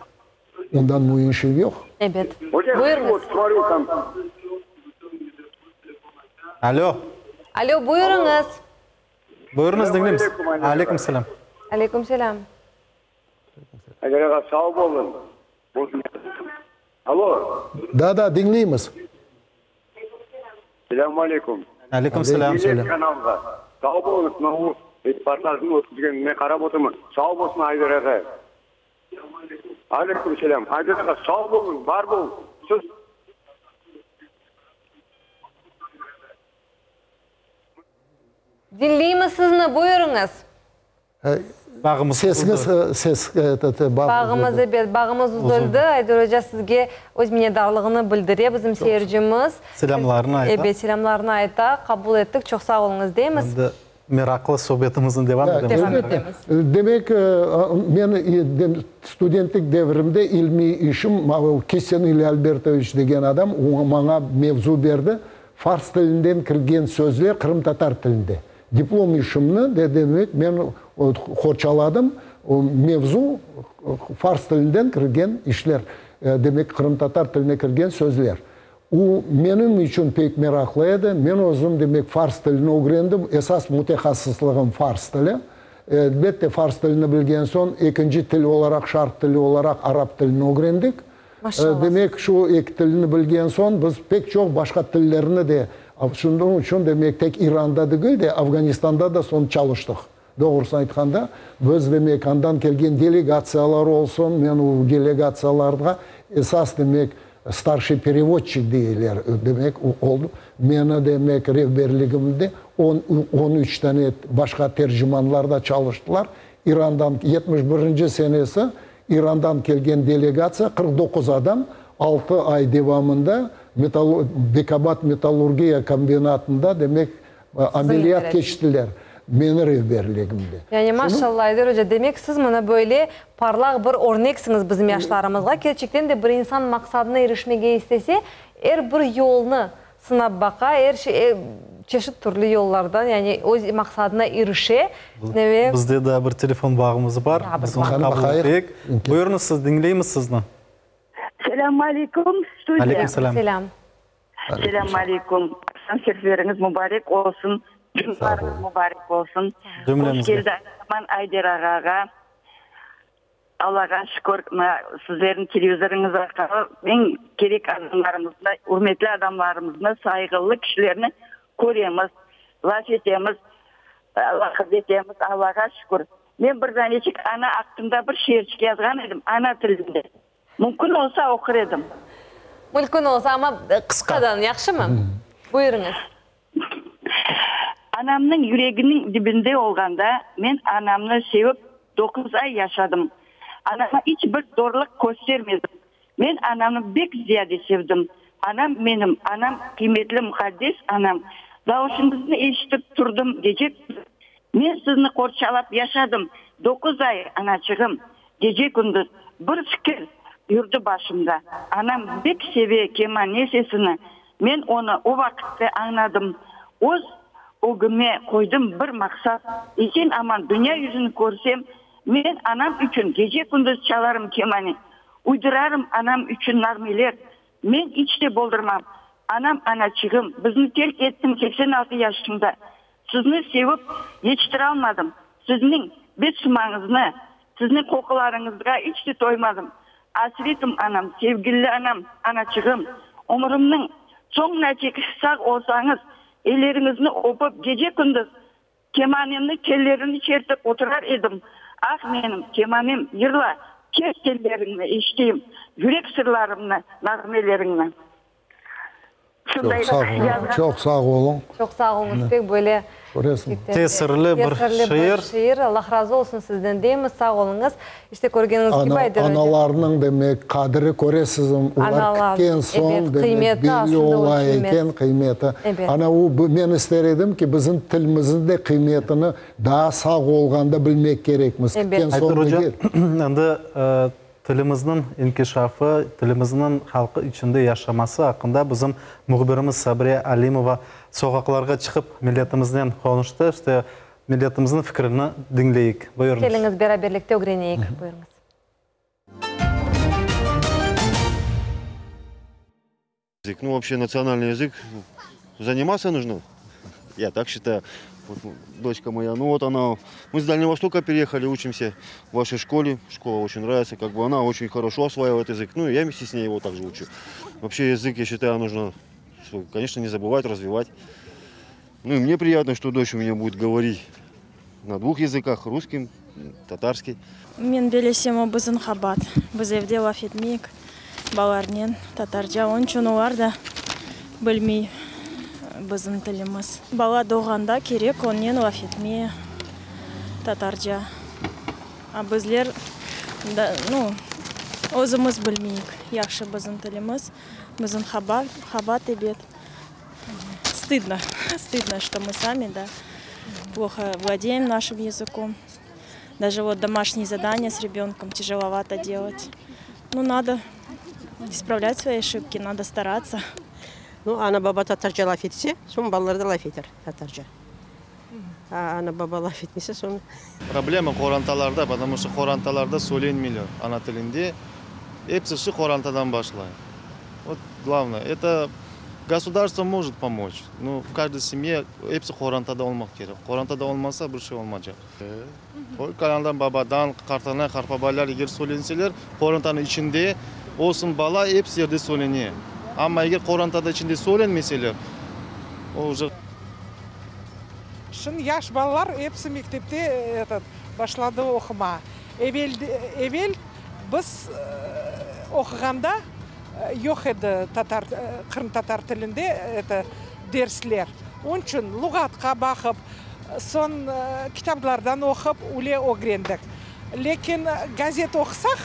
Ondan müim şey yoq. Ebet. Buyurıñız. Alo. Alo, buyurıñız. Buyurıñız, diñleymiz. Aleyküm selâm. Aleyküm selâm. Ayder ağa, sağ bolıñ. Alo. Da, da, diñleymiz. Selâmü aleyküm. Aleyküm selâm. Millet kanalğa. Sağ bolıñız, mına bu reportajnı ötküzgenine qarap oturman. Sağ bolsun Ayder ağa. Aleyküm selâm. Ayder ağa, sağ bolıñ, bar bolıñ. Siz. Diñleymiz sizni, buyurıñız. Bağımız Sesiñiz, ses, etet, bağ Bağımız, üzüldi. ebet, bağımız üzüldi. Ayder oca sizge öz minnetdarlığını bildire bizim seyircimiz. Selâmlarını ayta. Ebet, selâmlarını ayta. Qabul ettik, çoq sağ oluñız deymiz. Endi meraqlı subetimizni devam etemiz. Devam Elbette. etemiz. Demek, men studentlik devrimde ilmiy işim, Kissen İlya Albertoviç degen adam maña mevzu berdi, Fars tilinden kirgen sözler qırımtatar tilinde. Diplom işimni de demek men qorçaladım, o mevzu fars tilinden kirgen işler, demek qırımtatar tiline kirgen sözler. O menim içün pek meraqlı edi, men özüm demek fars tilini ögrendim, esas mütehassıslığım fars tili. Elbette fars tilini bilgen soñ ekinci til olaraq, şarq tili olaraq arap tilini ögrendik. Maşallah. Demek, şu eki tilni bilgen soñ, biz pek çoq başqa tillerni de, şunıñ içün, demek, tek İranda degil de, Afganistanda da soñ çalıştıq. Doğrusını aytqanda, biz, demek, andan kelgen delegatsiyalar olsun, men o delegatsiyalarğa esas, demek, starşiy perevodçik deyler, demek, oldım. Meni, demek, rehberligimde on, on üç tane başqa tercimanlar da çalıştılar. İrandan 71-nci senesi İrandan kelgen delegatsiya, 49 adam, altı ay devamında Bekabad metallurgiya kombinatında, demek, ameliyat keçtiler, meni rehberligimde. Yani, maşallah, Ayder oca, demek, siz mına böyle parlaq bir örneksiñiz bizim yaşlarımızğa. Kerçekten de bir insan maqsadına irişmege istese, er bir yolnı Sınap baqa, er şey, çeşit türlü yollardan, yani öz maqsadına irişe. Ve. Bizde daa bir telefon bağımız bar, biz onı qabul eteyik. Buyurıñız, siz, diñleymiz sizni. Selâm aleyküm, studiya. Aleyküm selâm. Selâm. Selâm aleyküm. Aqşam şerifleriñiz mubarek olsun. Cumalarıñız mubarek olsun. Cümlemizge. Hoş keldi Aytaman Ayder ağağa. Allağa şükür, mına sizlerniñ televizorıñız arqalı eñ kerek adamlarımıznı, ürmetli adamlarımıznı, sayğılı kişilerni köremiz, laf etemiz, laqırdı etemiz, Allağa şükür. Men bir daneçik ana aqqında bir şiirçik yazğan edim, ana tilinde. Mümkün olsa oqur edim. Mülkün olsa, amma qısqadan, yahşımı? Buyurıñız. Anamnıñ yüreginiñ dibinde olğanda, men anamnı sevip doquz ay yaşadım. Anama iç bir zorluq köstermedim. Men anamnı bek ziyade sevdim. Anam menim, anam, qıymetli muqaddes anam. Davuşıñıznı eşitip turdım gece-kündüz. Men sizni qorçalap yaşadım doquz ay, anaçığım. Gece-kündüz bir fikir yürdi başımda, anam bek seve kemane sesini. Men onı o vaqıtte añladım. Öz ögüme qoydım bir maqsat, esen-aman dünya yüzüni körsem, men anam içün gece-kündüz çalarım kemane, uydurarım anam içün nağmeler, men iç de boldurmam. Anam, anaçığım, bizni terk ettiñ 86 yaşıñda. Sizni sevip yetiştiralmadım. Sizniñ bet sımañıznı, sizniñ qoqularıñızğa iç de toymadım. Asretim anam, sevgilli anam, anaçığım. Ömürimniñ soñunaçek sağ olsañız, elleriñizni öpüp, gece-kündüz kemanemni tellerini çertip oturar edim. Ah, menim kemanem, yırla, kes telleriñni, eşiteyim yürek sırlarımnı, nağmeleriñni. Şunday Çoq sağ oluñ, yazğan. çoq sağ oluñ. Çoq sağ oluñız, pek böyle Köresiñ. Tesirli bir tesirli bir şiir. şiir. Allah razı olsun sizden deymiz, sağ oluñız. İşte körgeniñiz kibi, Ana, Ayder oca. analarnıñ, demek, qadiri köresizmi, olar Analar, kitken soñ, ebet, demek, qıymeti belli aslında ola ölçülmez. eken qıymeti. Ebet. Ana o, men ister edim ki, bizim tilimizniñ de qıymetini daa sağ olğanda bilmek kerekmiz. Ebet. Kitken Ayder soñ oca, degil. endi Tilimizniñ inkişafı, tilimizniñ halqı içinde yaşaması aqqında bizim mühbirimiz Sabriye Alimova soqaqlarğa çıqıp milletimiznen qonuştı. İşte, milletimizniñ fikrini diñleyik. Buyurıñız. Keliñiz, beraberlikte ögreneyik. Buyurıñız. Ну, вообще, национальный язык заниматься нужно. Я так считаю. Вот, дочка моя, ну вот она, мы с Дальнего Востока переехали, учимся в вашей школе. Школа очень нравится, как бы она очень хорошо осваивает язык. Ну, и я вместе с ней его также учу. Вообще язык, я считаю, нужно, конечно, не забывать, развивать. Ну и мне приятно, что дочь у меня будет говорить на двух языках, русским, татарский. Men bellesem o bizim qabaat. Biz evde laf etmeyik balalarnen tatarca, onıñ içün olar da bilmey bizim tilimiz. Bala doğğanda kerek onnen laf etmeye tatarca. A bizler da nu özümiz bilmeyik yahşı bizim tilimiz, bizim qabaat ebet. Стыдно, стыдно, что мы сами, да, плохо владеем нашим языком. Даже вот домашние задания с ребенком тяжеловато делать. Ну, надо исправлять свои ошибки, надо стараться. Ну, ana-baba tatarca laf etse, soñ balalar da laf eter tatarca. Ana-baba laf etmese, soñ. Problema qorantalarda, потому что qorantalarda söylenmeyler ana tilinde. Episi şu qorantadan başlay. Вот главное, это государство может помочь, но в каждой семье episi qorantada olmaq kerek. Qorantada olmasa, bir şey olmaycaq. Только anadan, babadan, qartana, qartbabaylar eger söylenseler, qorantanıñ içinde olsun bala episi yerde söylene. Amma eger qorantada içinde söylenmeseler, o уже. Şimdi yaş balalar episi mektepte этот başladı oquma. Evel evel biz oquğanda yoq edi tatar qırımtatar tilinde это dersler. Onıñ içün luğatqa baqıp, soñ kitaplardan oqup öyle ögrendik. Lâkin gazet oqusaq,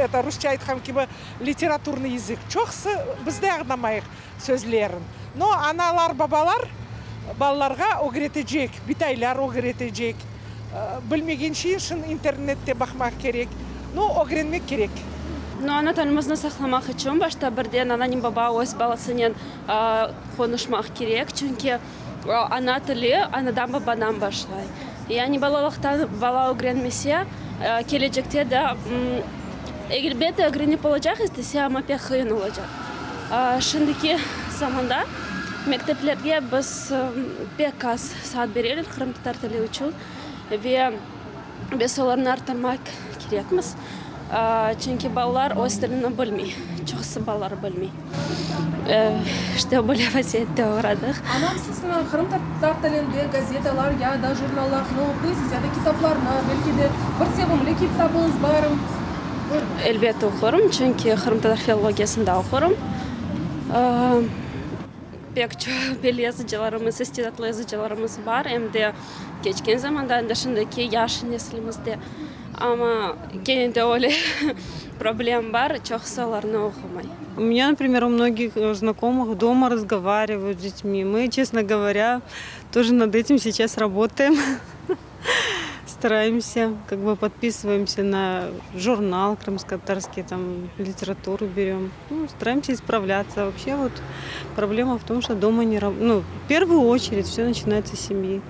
это rusça aytqan kibi literaturnıy yazık, çoqusı biz de añlamayıq sözlerin. No, analar, babalar balalarğa ögretecek, bitaylar ögretecek. Bilmegen şeyin şimdi internette baqmaq kerek. No, ögrenmek kerek. No, ana tilimizni saqlamaq içün başta birden ananen baba öz balasınen qonuşmaq kerek, çünki ana tili anadan babadan başlay. Yani balalıqtan bala ögrenmese, kelecekte de elbette ögrenip olacaq istese, amma pek qıyın olacaq. Şimdiki zamanda mekteplerge biz pek az saat bereler qırımtatar tili içün ve biz olarnı arttırmaq kerekmiz, çünki balalar öz tilini bilmey, çoqusı balalar bilmey. İşte böyle vaziyette oğradıq. Anam, siz qırımtatar tilinde gazetalar ya da jurnallarnı oquysız, ya da kitaplarnı, belki de bir sevimli kitabıñız barmı? Elbette oqurım, çünki qırımtatar filologiyasında oqurım. Pek çoq belli yazıcılarımız, istidatlı yazıcılarımız bar, em de keçken zamanda, em de şimdiki yaş neslimizde. Amma kene de öyle problem bar, çoqusı olarnı oqumay. У меня, например, у многих знакомых дома разговаривают с детьми. Мы, честно говоря, тоже над этим сейчас работаем. Стараемся, как бы подписываемся на журнал крымско-татарский, там литературу берем. Ну, стараемся исправляться. Вообще вот проблема в том, что дома не ну, в первую очередь все начинается с семьи.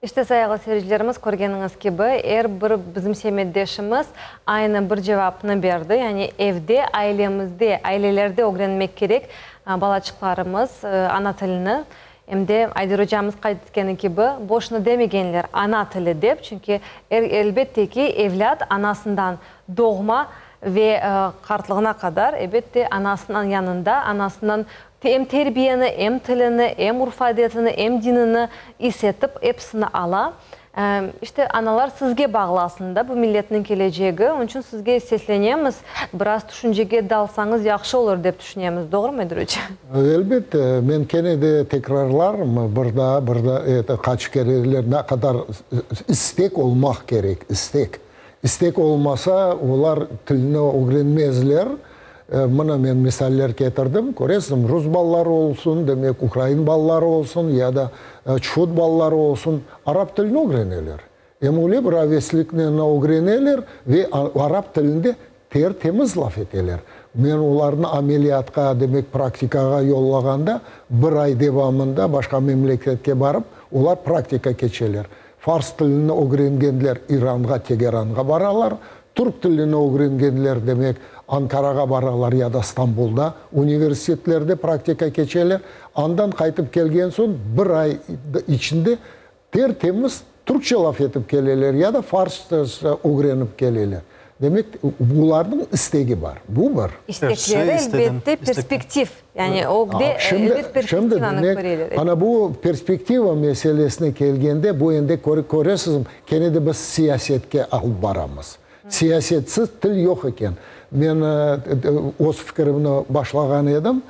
İşte, sayğılı seyircilerimiz, körgeniñiz kibi, er bir bizim semetdeşimiz aynı bir cevapnı berdi, yani evde, ailemizde, ailelerde ögrenmek kerek balaçıqlarımız ana tilini. Em de Ayder ocamız qayd etkeni kibi, boşuna demegenler ana tili dep, çünki elbette ki, evlât anasından doğma ve qartlığına qadar, elbette, anasınıñ yanında, anasından Em terbiyeni, em tilini, em urf-adetini, em dinini is etip, episini ala. İşte, analar sizge bağlı aslında bu milletniñ kelecegi. Onıñ içün sizge seslenemiz, biraz tüşüncege dalsañız yahşı olur dep tüşünemiz. Doğrumı, Ayder oca? Elbette, men kene de tekrarlarım, bir daa, bir daa, eto, qaç kereler, ne qadar istek olmaq kerek, istek. İstek olmasa, olar tilni ögrenmezler. Mına men misaller ketirdim, köresiñ, rus balaları olsun, demek, ukrain balaları olsun ya da çhut balaları olsun, arap tilini ögreneler. Em öyle bir avesliknen ögreneler ve arap tilinde ter-temiz laf eteler. Men olarnı ameliyatqa, demek, praktikağa yollağanda, bir ay devamında başqa memleketke barıp, olar praktika keçeler. Fars tilini ögrengenler İranğa, Tegeranğa baralar, türk tilini ögrengenler, demek, Ankarağa baralar ya da Stambulda universitetlerde praktika keçeler. Andan qaytıp kelgen soñ bir ay içinde ter-temiz türkçe laf etip keleler ya da farsça ögrenip keleler. Demek, bularnıñ istegi bar. Bu bir. İstekleri, elbette, perspektiv. Yani ögde, elbet, perspektivanı köreler. Şimdi, ana bu perspektiva meselesine kelgende, bu endi köresiz, kene de biz siyasetke alıp baramız. Siyasetsiz til yoq eken. Men öz fikirimni başlağan edim.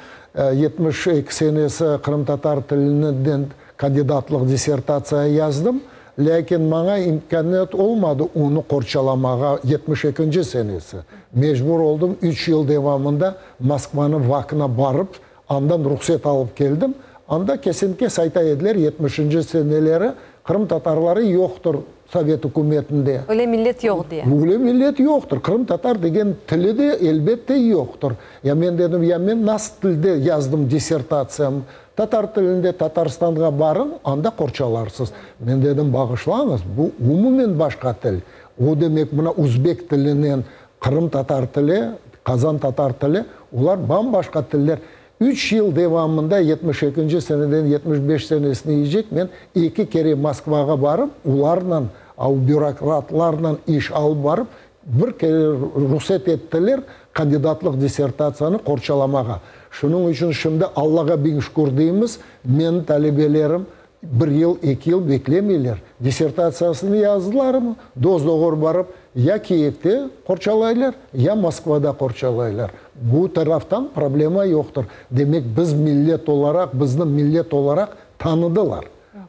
72 senesi qırımtatar tilinden kandidatlıq dissertatsiya yazdım. Lâkin maña imkâniyet olmadı onı qorçalamağa, yetmiş ekinci senesi. Mecbur oldım, üç yıl devamında Moskvanıñ VAK-na barıp, andan ruhset alıp keldim. Anda kesen-kes ayta ediler, yetmişinci seneleri qırımtatarları yoqtır Sovet ükümetinde. Öyle millet yoq diye. Öyle millet yoqtır. Qırımtatar degen tili de, elbette, yoqtır. Ya men dedim, ya men nasıl tilde yazdım dissertatsiyamı? Tatar tilinde Tatarstanğa barıñ, anda qorçalarsız. Men dedim, bağışlañız, bu umumen başqa til. O demek, mına uzbek tilinen qırımtatar tili, qazan tatar tili, olar bam-başqa tiller. Üç yıl devamında, 72-nci seneden 75 senesine yiyecek, men eki kere Moskvağa barıp, olarnen, o bürokratlarnen iş alıp barıp, Bir kere ruhset ettiler kandidatlıq dissertatsiyanı qorçalamağa. Şunıñ içün şimdi Allağa biñ şükür deymiz, menim talebelerim bir yıl, eki yıl beklemeyler. Dissertatsiyasını yazdılarmı, dos-doğru barıp ya Kiyevde qorçalaylar, ya Moskvada qorçalaylar. Bu taraftan problema yoqtır. Demek, biz millet olaraq, bizni millet olaraq tanıdılar.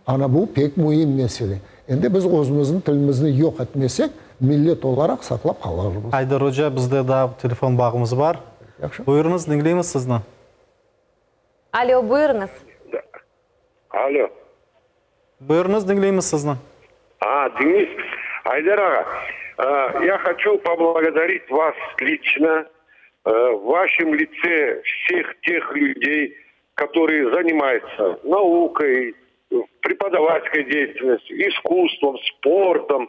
Ana bu pek müim mesele. Endi biz özümizniñ tilimizni yoq etmesek, millet olaraq saqlap qalırmız. Ayder oca, bizde daa telefon bağımız bar. Yahşı. Buyurıñız, diñleymiz sizni. Alo, buyurıñız. Alo. Buyurıñız, diñleymiz sizni. A, diñleysiz. Ayder ağa, ya hoçu poblagodarit vas lično, v vaşem litse vseh teh lüdey, kotorıye zanimayutsa naukay, prepodavatelской деятельностью, искусством, спортом,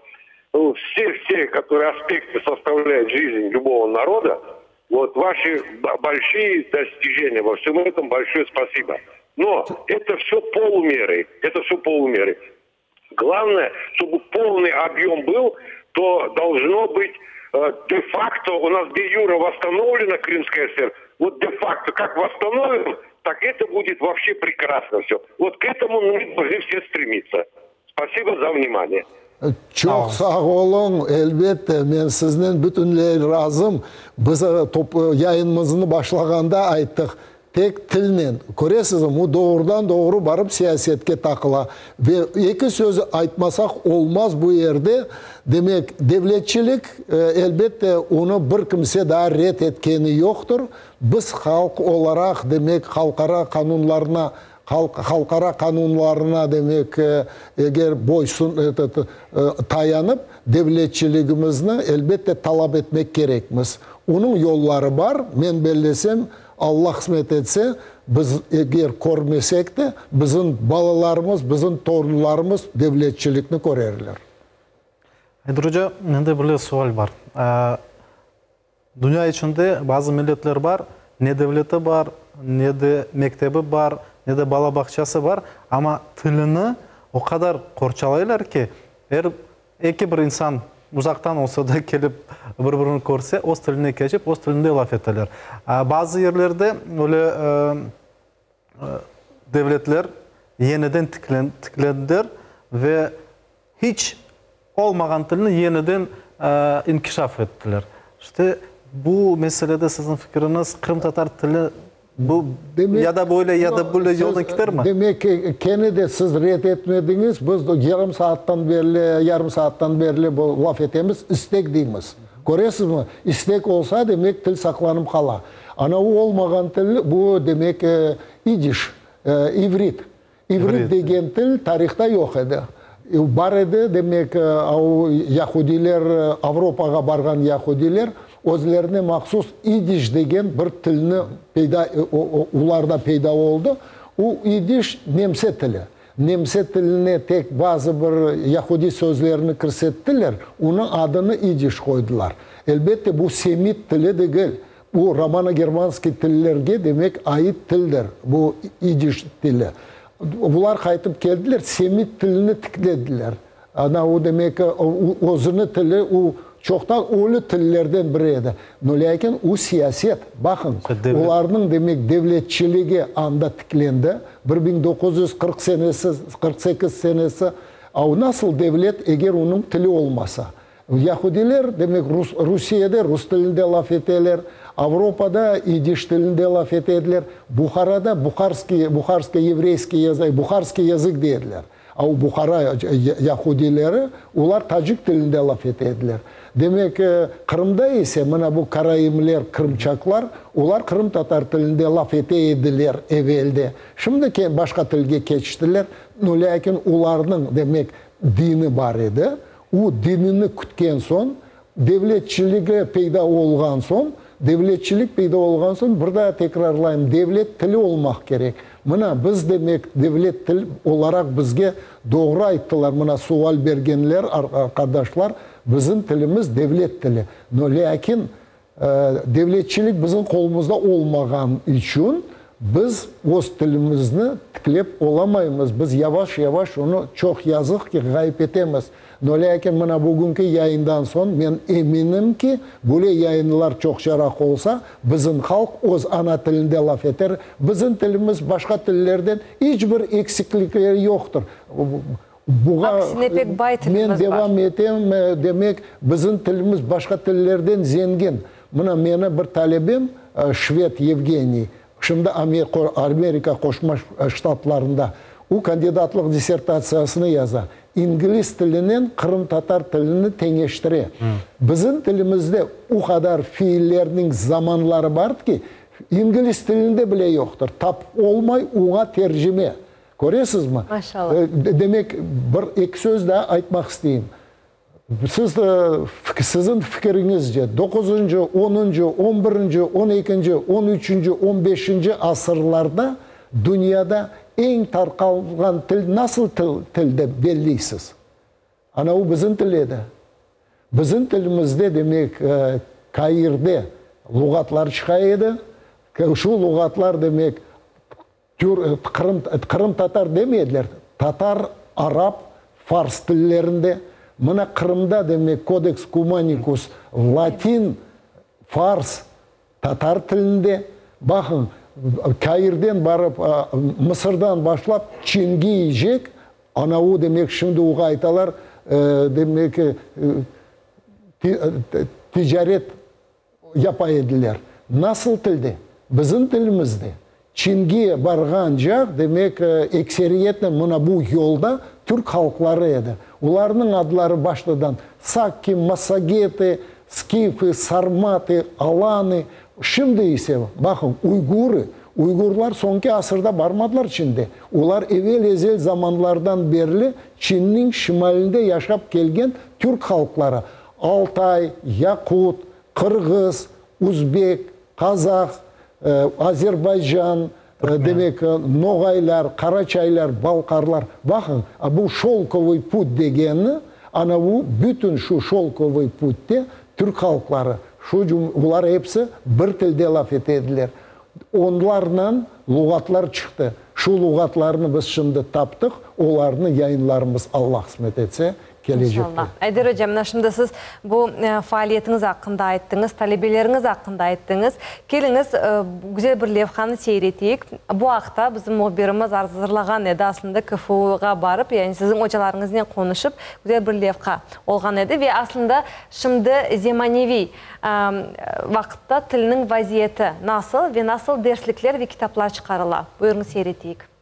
все-все, которые аспекты составляют жизнь любого народа, вот ваши большие достижения во всем этом большое спасибо. Но это все полумеры, это все полумеры. Главное, чтобы полный объем был, то должно быть э, де-факто, у нас де-юра восстановлена Крымская ССР, вот де-факто как восстановим, так это будет вообще прекрасно все. Вот к этому мы должны все стремиться. Спасибо за внимание. Çoq sağ oluñ, elbette, men siznen bütünley razım. Biz yayınımıznı başlağanda ayttıq, tek tilnen, köresizmi, bu doğrudan-doğru barıp siyasetke taqıla. Ve eki söz aytmasaq olmaz bu yerde, demek, devletçilik, elbette, onı bir kimse daa red etkeni yoqtır. Biz halq olaraq, demek, halqara qanunlarına Halqara qanunlarına, demek, eger boysun, tayanıp, devletçiligimizni, elbette, talap etmek kerekmiz. Onıñ yolları bar, men bellesem, Alla qısmet etse, biz eger körmesek de, bizim balalarımız, bizim torunlarımız devletçilikni körerler. Ayder oca, mende böyle sual bar. Dünya içinde bazı milletler bar, ne devleti bar, ne de mektebi bar, ne de bala bağçası bar, amma tilini o qadar qorçalaylar ki, er eki bir insan uzaqtan olsa da kelip bir-birini körse, öz tiline keçip, öz tilinde laf eteler. Bazı yerlerde öyle devletler yeniden tiklendiler ve. Hiç olmağan tilni yeniden inkişaf ettiler. İşte, bu meselede siziñ fikiriñiz, qırımtatar tili bu ya da böyle, ya da böyle yoldan kitermi? Demek, kene de siz red etmediñiz, biz yarım saattan berli, yarım saattan berli bu laf etemiz, istek deymiz. Köresizmi, istek olsa, demek, til saqlanıp qala. Ana o olmağan til, bu, demek, idiş, ivrit. İvrit degen til tarihta yoq edi. Bar edi, demek, o yahudiyler, Avropağa barğan yahudiyler özlerine mahsus idiş degen bir tilni peyda, olarda peyda oldı. O idiş nemse tili. Nemse tiline tek bazı bir yahudiy sözlerini kirsettiler, onıñ adını idiş qoydılar. Elbette, bu semit tili degil. Bu romano-germanskiy tillerge, demek, ait tildir, bu idiş tili. Bular qaytıp keldiler, semit tilini tiklediler. Ana, o, demek, özüni tili, o, çoqtan ölü tillerden biri edi. No, lâkin o siyaset, baqıñ, olarnıñ, demek, devletçiligi anda tiklendi, 1940 senesi, 48 senesi. A o nasıl devlet, eger onıñ tili olmasa? Yahudiler, demek, rus, Rusiyede rus tilinde laf eteler, Avropada idiş tilinde laf ete ediler, Buharada buharskiy, buharsko-yevreyskiy yazık, buharskiy yazık dey ediler. A o Buhara yahudileri, olar tacik tilinde laf ete ediler. Demek, Qırımda ise mına bu karaimler, qırımçaqlar, olar qırımtatar tilinde laf ete ediler evelde. Şimdi başqa tilge keçtiler, no lâkin olarnıñ, demek, dini bar edi. O dinini kütken soñ, devletçiligi peyda olğan soñ, devletçilik peyda olğan soñ, bir daa tekrarlayım, devlet tili olmaq kerek. Mına, biz, demek, devlet til olaraq bizge doğru ayttılar, mına, sual bergenler, arqadaşlar, bizim tilimiz devlet tili. No, lâkin, Devletçilik bizim qolumızda olmağan içün biz öz tilimizni tiklep olamaymız, biz yavaş-yavaş onı, çoq yazıq ki, ğayıp etemiz. No, lâkin mına bugünki yayından soñ men eminim ki, böyle yayınlar çoqçaraq olsa, bizim halq öz ana tilinde laf eter, bizim tilimiz başqa tillerden iç bir eksiklikleri yoqtır. Buğa Aksine pek bay tilimiz men bar. devam etem, demek, bizim tilimiz başqa tillerden zengin. Mına meni bir talebem, şved Yevgeniy, şimdi Amerika Qoşma Ştatlarında, o kandidatlıq dissertatsiyasını yaza, ingliz tilinen qırımtatar tilini teñeştire. Bizim tilimizde o qadar fiillerniñ zamanları bar ki, ingliz tilinde bile yoqtır, tap olmay oña tercime. Köresizmi? Maşallah. Demek, bir, eki söz daa aytmaq isteyim. Siz, siziñ fikiriñizce, doquzıncı, onuncı, on birinci, on ekinci, on üçünci, on beşinci asırlarda dünyada eñ tarqalğan til nasıl til, til dep belleysiz? Ana o bizim til edi. Bizim tilimizde, demek, Kairde luğatlar çıqa edi. Şu luğatlar, demek, Qırım, qırımtatar demeydiler, tatar, arap, fars tillerinde. Mına Qırımda, demek, Kodeks Kumanikus latin, fars, tatar tilinde. Baqıñ, Kairden barıp, Mısırdan başlap Çinge yiycek, ana o, demek, şimdi oğa aytalar, demek, ticaret yapa ediler. Nasıl tilde? Bizim tilimizde. Çinge barğan caq, demek, ekseriyetnen mına bu yolda türk halqları edi. Olarnıñ adları baştadan Sakki, Massageti, Skifi, Sarmatı, Alanı. Şimdi ise, baqıñ, uygurı. Uygurlar soñki asırda barmadılar Çinde. Olar evel-ezel zamanlardan berli Çinniñ şimalinde yaşap kelgen türk halqları. Altay, Yaqut, Qırğız, Uzbek, Qazah, Azerbaycan, demek, Noğaylar, Qaraçaylar, Balqarlar. Baqıñ, bu Şolkovıy put degeni, ana bu bütün şu Şolkovıy putte türk halqları, şu bular episi bir tilde laf ete ediler. Onlarnen luğatlar çıqtı. Şu luğatlarnı biz şimdi taptıq, olarnı yayınlarmız, Allah qısmet etse. Kelecekte. İnşallah. Ayder oca, mına şimdi siz bu faaliyetiñiz aqqında ayttıñız, talebeleriñiz aqqında ayttıñız. Keliñiz, güzel bir levhanı seyir eteyik. Bu aqta bizim mühbirimiz azırlağan edi, aslında KFU-ğa barıp, yani siziñ ocalarıñıznen qonuşıp, güzel bir levha olğan edi ve aslında şimdi zemaneviy vaqıtta tilniñ vaziyeti nasıl ve nasıl derslikler ve kitaplar çıqarıla? Buyurıñız, seyir eteyik.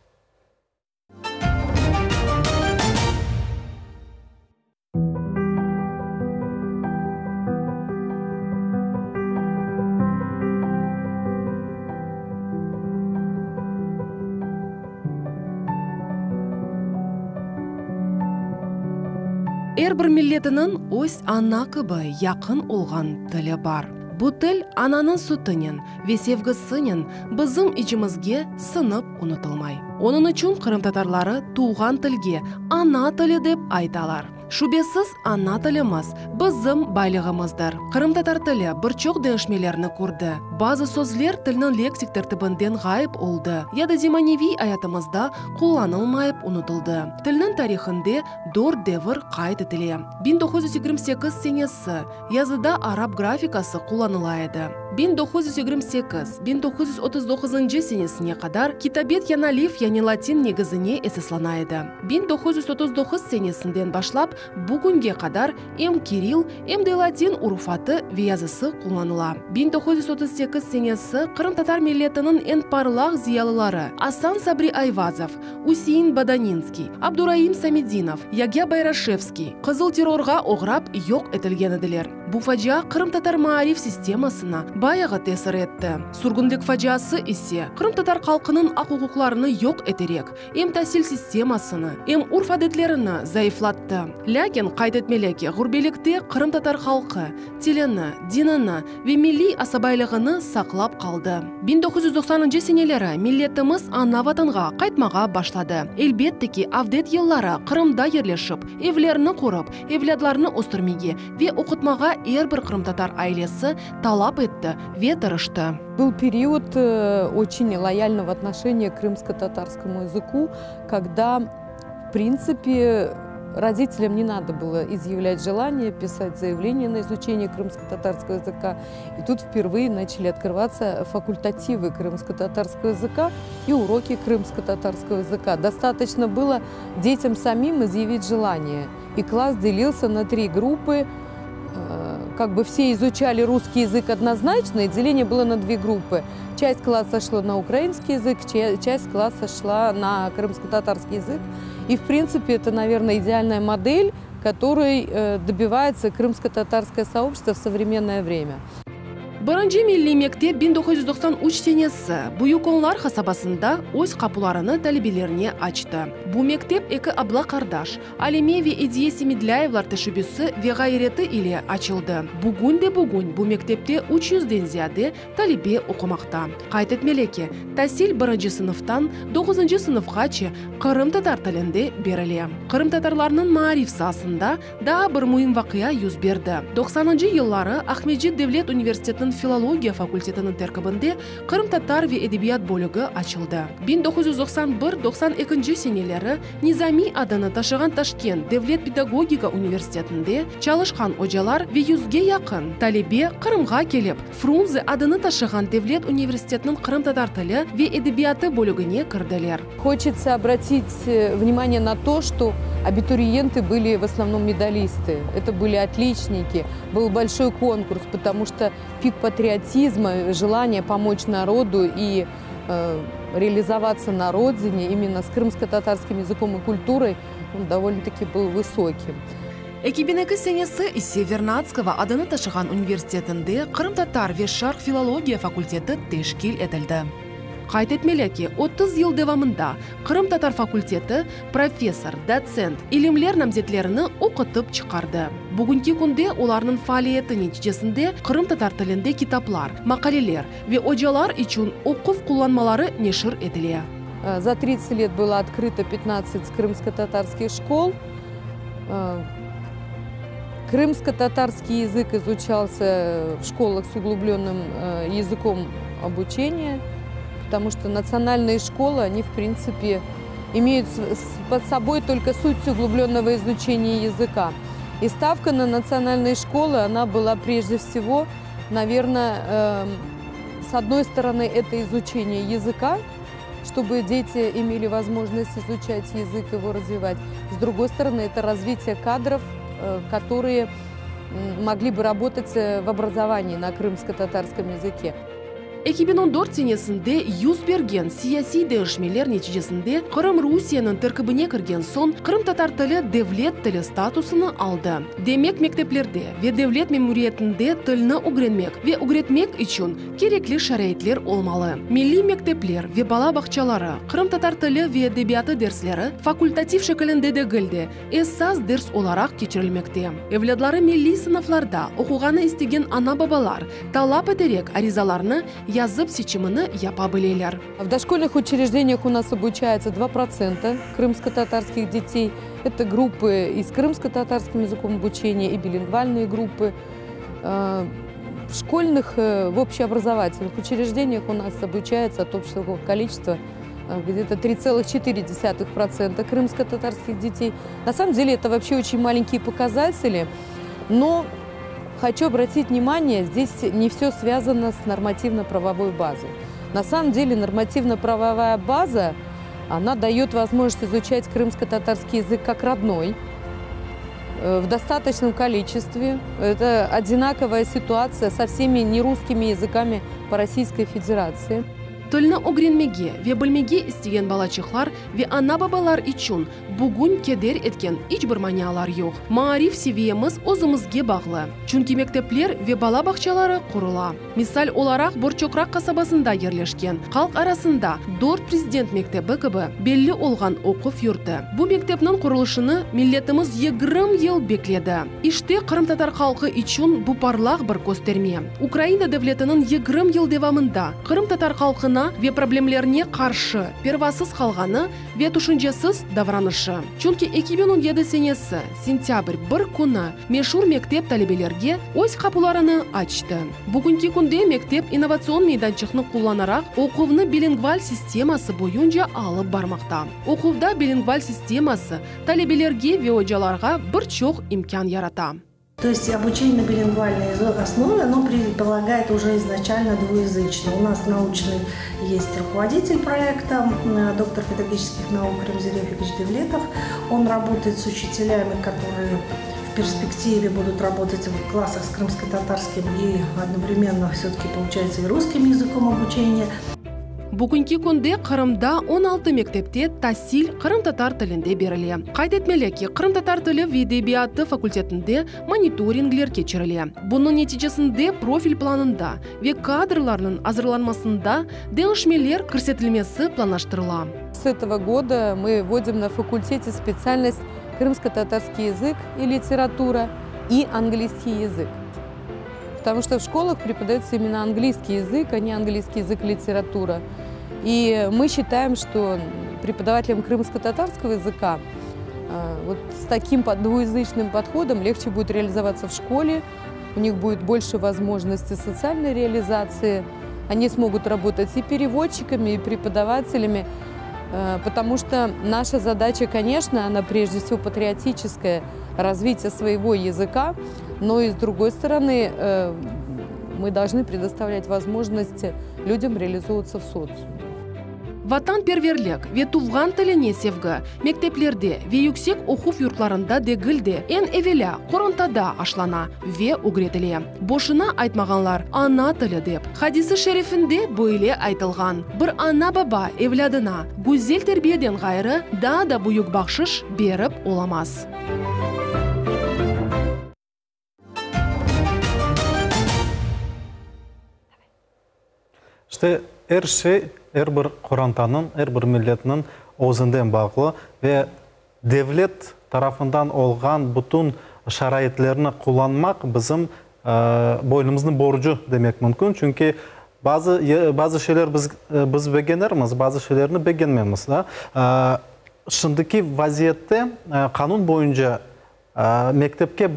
Er bir milletiniñ öz ana kibi yaqın olğan tili bar. Bu til ananıñ sütünen ve sevgisinen bizim içimizge siñip unutılmay. Onıñ içün qırımtatarları tuvğan tilge ana tili dep aytalar. Şübesiz, ana tilimiz, bizim baylığımızdır. Qırımtatar tili bir çoq deñişmelerni kördi. Bazı sözler tilniñ leksik tertibinden ğayıp oldı ya da zemaneviy ayatımızda qullanılmayıp unutıldı. Tilniñ tarihinde dört devir qayd etile. 1928 senesi, Yazıda arap grafikası qullanıla edi. 1928, 1939 senesine qadar kitabet yanalif yani latin negizine esaslana edi. 1939 senesinden başlap bugünge qadar em kiril, em de latin urufatı ve yazısı qullanıla. 1938 senesi qırımtatar milletiniñ eñ parlaq ziyalıları Asan Sabri Ayvazov, Üsein Bodaninskiy, Abduraim Samedinov, Yagya Bayraşevskiy qızıl terrorğa oğrap yoq etilgen ediler. Bu facia qırımtatar maarif sistemasına bayağı tesir etti. Sürgünlik faciası ise qırımtatar halqınıñ aq-uquqlarını yoq eterek, em tasil sistemasını, em urf-adetlerini zayıflattı. Lâkin qayd etmeli ki, ğurbelikte qırımtatar halqı tilini, dinini ve milliy asabaylığını saqlap qaldı. 1990-ncı seneleri milletimiz ana-Vatanğa qaytmağa başladı. Elbette ki, avdet yılları Qırımda yerleşip, evlerini qurıp, evlâdlarını östürmege ve oqutmağa er bir qırımtatar ailesi talap etti ve tırıştı. Был период очень лояльного отношения к крымско-татарскому языку, когда, в принципе, родителям не надо было изъявлять желание, писать заявление на изучение крымско-татарского языка. И тут впервые начали открываться факультативы крымско-татарского языка и уроки крымско-татарского языка. Достаточно было детям самим изъявить желание. И класс делился на три группы. Э, как бы все изучали русский язык однозначно, и деление было на две группы. Часть класса шла на украинский язык, часть класса шла на крымско-татарский язык. И, в принципе, это, наверное, идеальная модель, которой э, добивается крымско-татарское сообщество в современное время. Birinci milliy mektep 1993 senesi Büyük Onlar qasabasında öz qapularını talebelerine açtı. Bu mektep eki abla-qardaş, Alime ve Ediye Semedlâyevlar teşebbüsi ve ğayreti ile açıldı. Bugün de bugün bu mektepte üç yüzden ziyade talebe oqumaqta. Qayd etmeli ki, tasil birinci sınıftan doquzıncı sınıfqace qırımtatar tilinde berile. Qırımtatarlarnıñ maarif saasında daa bir müim vaqia yüz berdi. Doqsanıncı yılları Aqmescit devlet universitetiniñ filologiya fakultetiniñ terkibinde qırımtatar ve edebiyat bölügi açıldı. 1991, 92 seneleri Nizamiy adını taşığan Taşkent devlet pedagogika universitetinde çalışqan ocalar ve yüzge yaqın talebe Qırımğa kelip, Frunze adını taşığan devlet universitetiniñ qırımtatar tili ve edebiyatı bölügine kirdiler. Хочется обратить внимание на то, что абитуриенты были в основном медалисты. Это были отличники. Был большой конкурс, потому что пик патриотизма, желание помочь народу и э, реализоваться на родине именно с крымско-татарским языком и культурой, он довольно-таки был высоким. 2002 senesi ise Vernadskogo adını taşığan universitetinde qırımtatar ve şarq filologiya fakulteti teşkil etildi. Qayd etmeli ki, 30 yıl devamında qırımtatar fakulteti professor, dotsent, ilimler namzetlerini oqutıp çıqardı. Bugünki künde olarnıñ faaliyeti neticesinde qırımtatar tilinde kitaplar, maqaleler ve ocalar içün oquv qullanmaları neşir etile. За 30 лет было открыто 15 крымско-татарских школ. Крымско-татарский язык изучался в школах с углубленным языком обучения, потому что национальные школы, они, в принципе, имеют под собой только суть углубленного изучения языка. И ставка на национальные школы, она была прежде всего, наверное, эм, с одной стороны, это изучение языка, чтобы дети имели возможность изучать язык, его развивать. С другой стороны, это развитие кадров, э, которые могли бы работать э, в образовании на крымско-татарском языке. 2014 senesinde yüz bergen siyasiy deñişmeler neticesinde Qırım Rusiyeniñ terkibine kirgen soñ qırımtatar tili devlet tili statusını aldı. Demek mekteplerde ve devlet memuriyetinde tilni ögrenmek ve ögretmek içün kerekli şaraitler olmalı. Milliy mektepler ve bala bağçaları qırımtatar tili ve edebiyatı dersleri fakultativ şekilinde degil de, esas ders olaraq keçirilmekte. Evlâdları milliy sınıflarda oquğanı istegen ana-babalar talap eterek arizalarnı yazıp seçimini yapa bileler. В дошкольных учреждениях у нас обучается 2% крымско-татарских детей. Это группы и с крымско-татарским языком обучения, и билингвальные группы. Э, в школьных, э, в общеобразовательных учреждениях у нас обучается от общего количества э, где-то 3,4% крымско-татарских детей. На самом деле это вообще очень маленькие показатели, но хочу обратить внимание, здесь не все связано с нормативно-правовой базой. На самом деле нормативно-правовая база, она дает возможность изучать крымско-татарский язык как родной, э, в достаточном количестве. Это одинаковая ситуация со всеми нерусскими языками по Российской Федерации. Tilni ögrenmege ve bilmege istegen balaçıqlar ve ana-babalar içün bugün keder etken iç bir manialar yoq. Maarif seviyemiz özümizge bağlı, çünki mektepler ve bala bağçaları qurula. Misal olaraq, Borçoqraq qasabasında yerleşken, halq arasında Dört prezident mektebi kibi belli olğan oquv yurtu. Bu mektepniñ qurulışını milletimiz 20 yıl bekledi. İşte, qırımtatar halqı içün bu parlaq bir kösterme. Ukraina devletiniñ 20 yıl devamında qırımtatar halqına ve problemlerine qarşı pervasız qalğanı ve tüşüncesiz davranışı. Çünki 2017 senesi, sentâbr bir künü meşur mektep talebelerge öz qapularını açtı. Bugünki künde mektep innovatsion meydançıqnı qullanaraq oquvnı bilingval sisteması boyunca alıp barmaqta. Oquvda bilingval sisteması talebelerge ve ocalarğa bir çoq imkân yarata. То есть обучение на билингвальной основе, оно предполагает уже изначально двуязычно. У нас научный есть руководитель проекта, доктор педагогических наук Ремзи Рефикович Девлетов. Он работает с учителями, которые в перспективе будут работать в классах с крымско-татарским и одновременно все-таки получается и русским языком обучение. Bugünki künde Qırımda 16 mektepte tasil qırımtatar tilinde berile. Qayd etmeli ki, qırımtatar tili ve edebiyatı fakultetinde monitoringler keçirile. Bunıñ neticesinde profil planında ve kadrlarnıñ azırlanmasında deñişmeler kirsetilmesi planlaştırıla. С этого года мы вводим на факультете специальность крымско-татарский язык и литература и английский язык. Потому что в школах преподается именно английский язык, а не английский язык и литература. И мы считаем, что преподавателям крымско-татарского языка э, вот с таким двуязычным подходом легче будет реализоваться в школе, у них будет больше возможностей социальной реализации, они смогут работать и переводчиками, и преподавателями, э, потому что наша задача, конечно, она прежде всего патриотическая, развитие своего языка, но и с другой стороны э, мы должны предоставлять возможности людям реализовываться в социуме. Vatanperverlik ve tuvğan tiline sevgi mekteplerde ve yüksek oquv yurtlarında degil de, eñ evelâ qorantada aşlana ve ögretile. Boşuna aytmağanlar ana tili dep. Hadisi şerifinde böyle aytılğan, Bir ana-baba evlâdına güzel terbiyeden ğayrı daa da büyük bahşış berip olamaz. İşte, er şey er bir qorantanıñ, er bir milletniñ özünden bağlı ve devlet tarafından olğan bütün şaraitlerni qullanmaq bizim boynumıznıñ borcu demek mümkün. Çünki bazı bazı şeyler biz biz begenirmiz, bazı şeylerni begenmemiz da. Şimdiki vaziyette qanun boyunca Mektepke,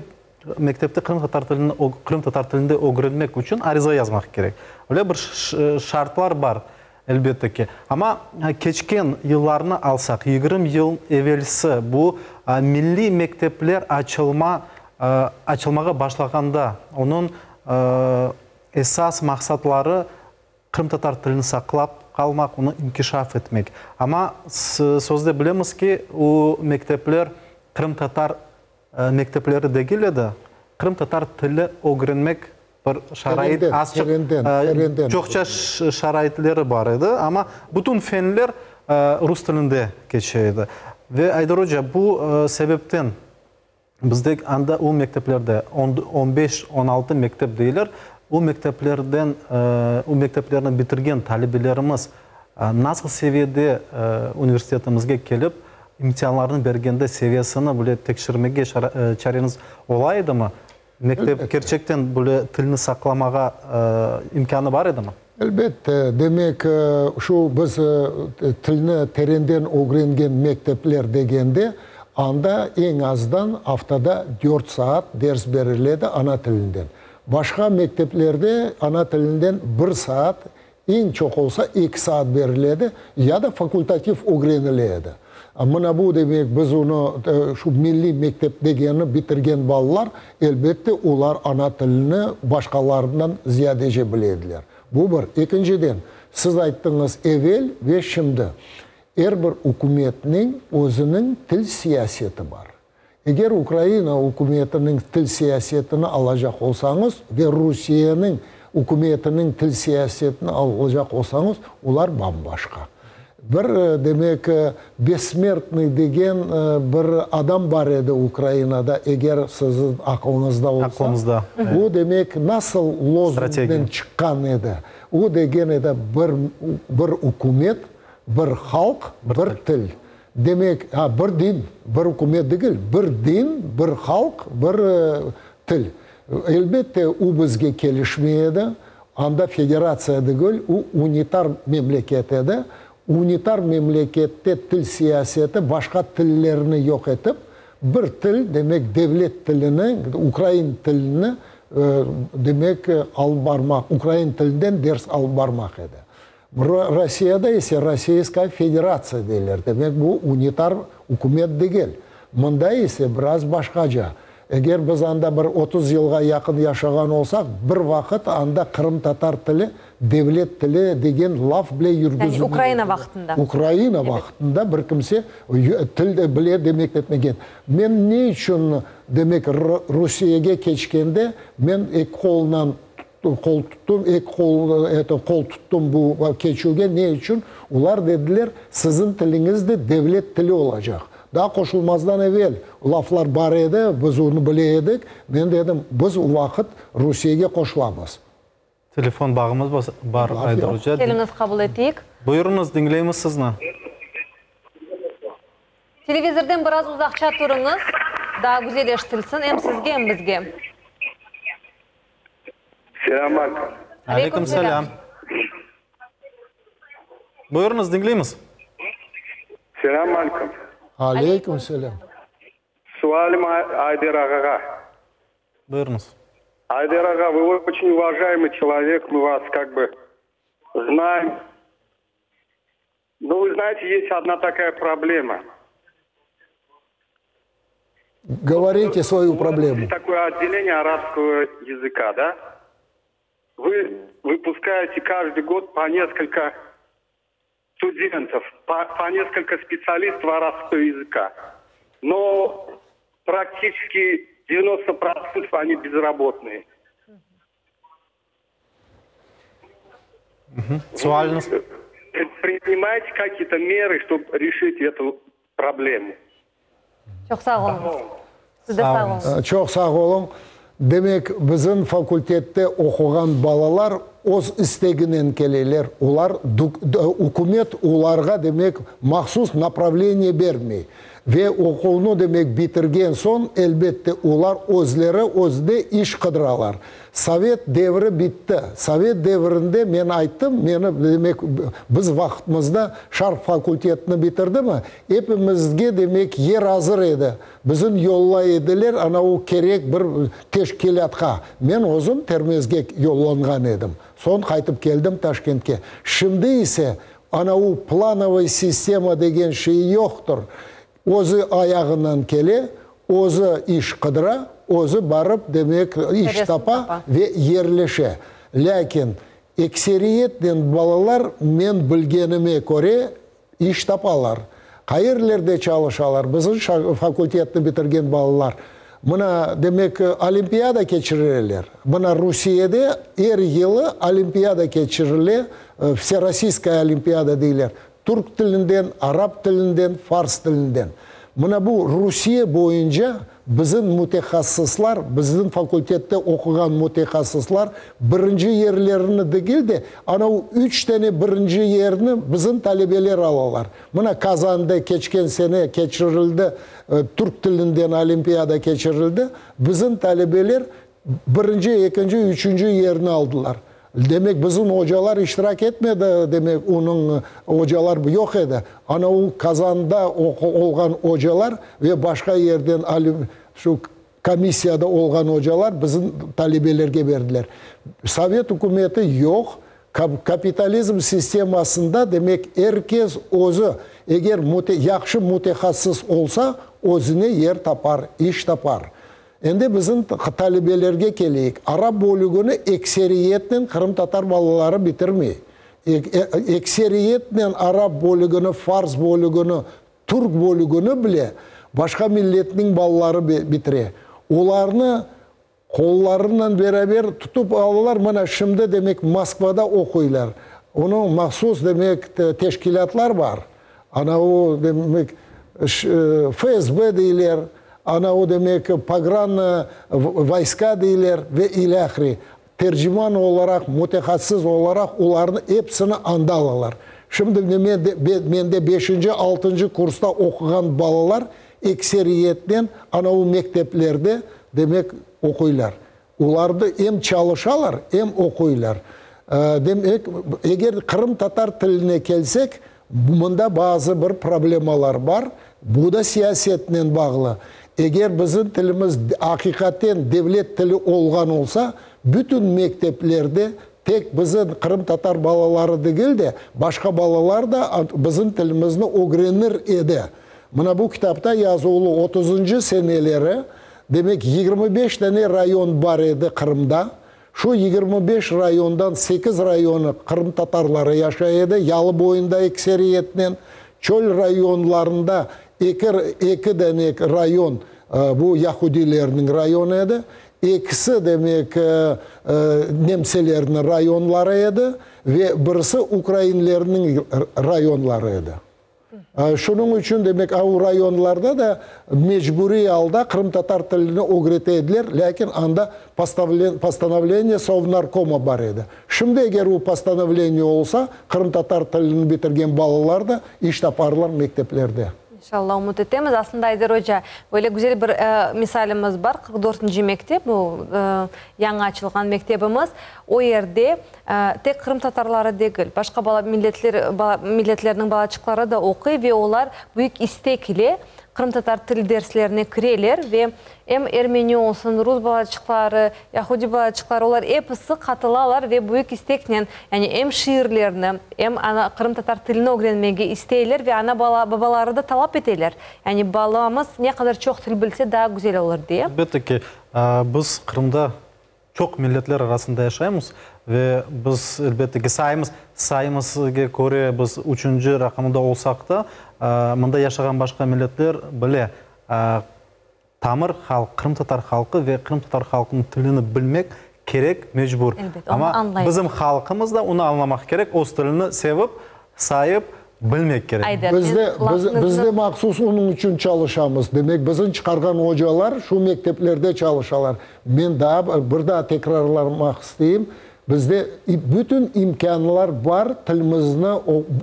mektepte qırımtatar tilini, qırımtatar tilinde ögrenmek içün ariza yazmaq kerek. Öyle bir şartlar bar. Elbette ki. Amma keçken yıllarnı alsaq, 20 yıl evelsi bu milliy mektepler açılma açılmağa başlağanda, onıñ esas maqsatları qırımtatar tilini saqlap qalmaq, onı inkişaf etmek. Amma sözde bilemiz ki, o mektepler qırımtatar mektepleri degil edi, qırımtatar tili ögrenmek bir şarait azçıq, çoqça şaraitleri bar edi, amma bütün fenler rus tilinde keçe edi. Ve, Ayder oca, bu sebepten bizde anda o mekteplerde, on beş, on altı mektep deyler, o mekteplerden, o mekteplerni bitirgen talebelerimiz nasıl seviyede universitetimizge kelip, imtianlarnı bergende seviyesini bile tekşirmege çareñiz ola edimi? Mektep kerçekten böyle tilni saqlamağa imkânı bar edimi? Elbette. Demek, şu biz tilni terenden ögrengen mektepler degende, anda eñ azdan aftada dört saat ders beriledi ana tilinden. Başqa mekteplerde ana tilinden bir saat, eñ çoq olsa eki saat beriledi ya da fakultativ ögrenile edi. Mına bu, demek, biz onı, şu milliy mektep degenni bitirgen balalar, elbette, olar ana tilini başqalarından ziyadece bile ediler. Bu bir. Ekinciden, siz ayttıñız, evel ve şimdi. Er bir ükümetniñ özüniñ til siyaseti bar. Eger Ukraina ükümetiniñ til siyasetini alacaq olsañız ve Rusiyeniñ ükümetiniñ til siyasetini alacaq olsañız, olar bam-başqa. Bir, demek, Bessmertnıy degen bir adam bar edi Ukrainada, eger siziñ aqlıñızda olsa. Aqlımızda. O, demek, nasıl lozungnen çıqqan edi? O, degen edi, bir, bir ükümet, bir halq, bir til. Demek, ha, bir din, bir ükümet degil, bir din, bir halq, bir til. Elbette, u bizge kelişmey edi. Anda federatsiya degil, u unitar memleket edi. Unitar memlekette til siyaseti başqa tillerni yoq etip, bir til, demek, devlet tilini, ukrain tilini, demek, alıp barmaq, ukrain tilinden ders alıp barmaq edi. Rossiyada ise Rossiyskaya Federatsiya deyler, demek bu unitar ükümet degil. Mında ise biraz başqaca. Eger biz anda bir 30 yılğa yaqın yaşağan olsaq, bir vaqıt anda qırımtatar tili devlet tili degen laf bile yürgüzilmegen. Yani Ukraina vaqtında. Ukraina vaqtında bir kimse til bile demek etmegen. Men ne içün demek Rusiyege keçkende men eki qolnan Qol tuttım, eki qol, eto, qol tuttım bu keçüvge. Ne içün? Olar dediler, siziñ tiliñiz de devlet tili olacaq. Daa qoşulmazdan evel laflar bar edi, biz onı bile edik. Men dedim, biz o vaqıt Rusiyege qoşulamız. Telefon bağımız bar, Ayder oca. Keliñiz, qabul eteyik. Buyurıñız, diñleymiz sizni. Televizorden biraz uzaqça turıñız, daa güzel eşitilsin em sizge, em bizge. Selâm aleyküm. Aleyküm selâm. Buyurıñız, diñleymiz. Selâm aleyküm. Aleyküm selâm. Sualim Ayder ağağa. Buyurıñız. Ayder ağa, вы очень уважаемый человек, мы вас как бы знаем. Но вы знаете, есть одна такая проблема. Говорите свою проблему. Есть такое отделение арабского языка, да? Вы выпускаете каждый год по несколько студентов, по, по несколько специалистов арабского языка. Но практически 90% они безработные. Sualiñiz? Предпринимаете какие-то меры, чтобы решить эту проблему? Çoq sağ oluñız. Siz de sağ oluñız. Çoq sağ oluñ. Demek, bizim fakultette oquğan balalar öz isteginen keleler. Olar, ükümet olarğa, demek, mahsus napravleniye bermey. Ve oquvnı, demek, bitirgen soñ, elbette, olar özleri özde iş qıdıralar. Sovet devri bitti. Sovet devrinde men ayttım, meni, demek, biz vaqıtımızda Şarq fakultetini bitirdimi, epimizge, demek, yer azır edi. Bizim yollay ediler ana o kerek bir teşkilâtqa. Men özüm Termezge yollanğan edim. Soñ qaytıp keldim Taşkentke. Şimdi ise ana u planovıy sistema degen şey yoqtır. Özü ayağınan kele, özü iş qıdıra, özü barıp, demek, iş tapa ve yerleşe. Lâkin ekseriyetnen balalar, men bilgenime köre, iş tapalar. Qayerlerde çalışalar bizim fakultetni bitirgen balalar? Mına, demek, olimpiada keçireler. Mına Rusiyede er yılı olimpiada keçirile, Vserossiyskaya olimpiada deyler. Türk tilinden, arap tilinden, fars tilinden. Mına bu Rusiye boyunca bizim mütehassıslar, bizim fakultette oquğan mütehassıslar birinci yerlerini degil de, ana o üç tane birinci yerni bizim talebeler alalar. Mına Kazanda keçken sene keçirildi, türk tilinden olimpiada keçirildi, bizim talebeler Birinci, ekinci, üçünci yerni aldılar. Demek, bizim ocalar iştirak etmedi, demek, onıñ ocalar yoq edi. Ana o Kazanda olğan ocalar ve başqa yerden şu komissiyada olğan ocalar bizim talebelerge berdiler. Sovet ükümeti yoq, kapitalizm sistemasında, demek, er kes özü, eger yahşı mütehassıs olsa, özüne yer tapar, iş tapar. Endi bizim talebelerge keleyik. Arap bölügini ekseriyetnen qırımtatar balaları bitirmey. Ekseriyetnen arap bölügini, fars bölügini, türk bölügini bile başqa milletniñ balaları bitire. Olarnı qollarınen beraber tutıp alalar, mına şimdi, demek, Moskvada oquylar. Onıñ mahsus, demek, teşkilâtlar bar. Ana o, demek, FSB deyler, ana o, demek, pogran voyska deyler ve ilâhre. Terciman olaraq, mütehassıs olaraq olarnı episini anda alalar. Şimdi mende beşinci, altıncı kursta oquğan balalar ekseriyetnen ana o mekteplerde, demek, oquylar. Olar da em çalışalar, em oquylar. Demek, eger qırımtatar tiline kelsek, mında bazı bir problemalar bar. Bu da siyasetnen bağlı. Eger bizim tilimiz aqiqaten devlet tili olğan olsa, bütün mekteplerde tek bizim qırımtatar balaları degil de, başqa balalar da bizim tilimizni ögrenir edi. Mına bu kitapta yazuvlı otuzıncı seneleri Demek, 25 dane rayon bar edi Qırımda. Şu 25 rayondan sekiz rayonı qırımtatarları yaşay edi, yalı boyunda ekseriyetnen. Çöl rayonlarında eki, eki dane rayon bu yahudilerniñ rayonı edi. Ekisi, demek, nemselerniñ rayonları edi ve birisi ukrainlerniñ rayonları edi. Şunıñ içün, demek, o rayonlarda da mecburiy alda qırımtatar tilini ögrete ediler, lâkin anda postanovleniye Sovnarkoma bar edi. Şimdi eger o postanovleniye olsa, qırımtatar tilini bitirgen balalar da iş taparlar mekteplerde. İnşallah, ümüt etemiz. Aslında, Ayder oca, böyle güzel bir misalimiz bar, 44-nci mektep, bu yañı açılğan mektebimiz. O yerde Tek qırımtatarları degil, başqa bala milletler milletlerniñ balaçıqları da oquy ve olar büyük istek ile qırımtatar til derslerine kireler ve em ermeni olsun, rus balaçıqları, yahudi balaçıqları, olar episi qatılalar ve büyük isteknen, yani em şiirlerni, em ana qırımtatar tilini ögrenmege isteyler ve ana bala babaları da talap eteler, yani balamız ne qadar çoq til bilse, daa güzel olur diye. Elbette ki, biz Qırımda Çoq milletler arasında yaşaymız ve biz, elbette ki, sayımız, sayımızge köre biz üçünci raqamda olsaq da, mında yaşağan başqa milletler bile tamır halq, qırımtatar halqı ve qırımtatar halqınıñ tilini bilmek kerek, mecbur. Amma bizim halqımız da onı añlamaq kerek, öz tilini sevip, sayıp, Bilmek kerek. Bizde, bizde mahsus onıñ içün çalışamız. Demek, bizim çıqarğan ocalar şu mekteplerde çalışalar. Men daa bir daa tekrarlamaq isteyim, bizde bütün imkânlar bar tilimizni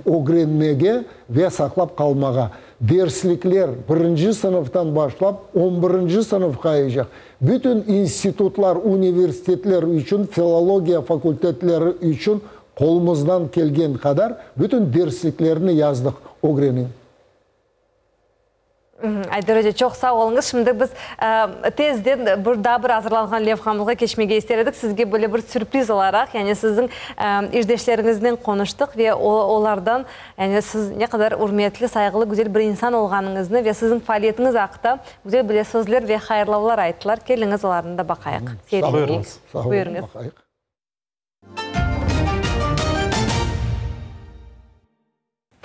ögrenmege ve saqlap qalmağa. Derslikler birinci sınıftan başlap on birinci sınıfqayacaq. Bütün institutlar, universitetler içün, filologiya fakultetleri içün Qolumızdan kelgen qadar bütün dersliklerni yazdıq, ögreniñ. Ayder oca, çoq sağ oluñız. Şimdi biz tezden bir daa bir azırlanğan levhamızğa keçmege ister edik. Sizge böyle bir sürpriz olaraq, yani siziñ işdeşleriñiznen qonuştıq ve olardan, yani siz ne qadar ürmetli, sayğılı, güzel bir insan olğanıñıznı ve siziñ faaliyetiñiz aqta güzel böyle sözler ve hayırlavlar ayttılar. Keliñiz, olarnı da baqayıq, seyredeyik. Sağ olun, baqayıq.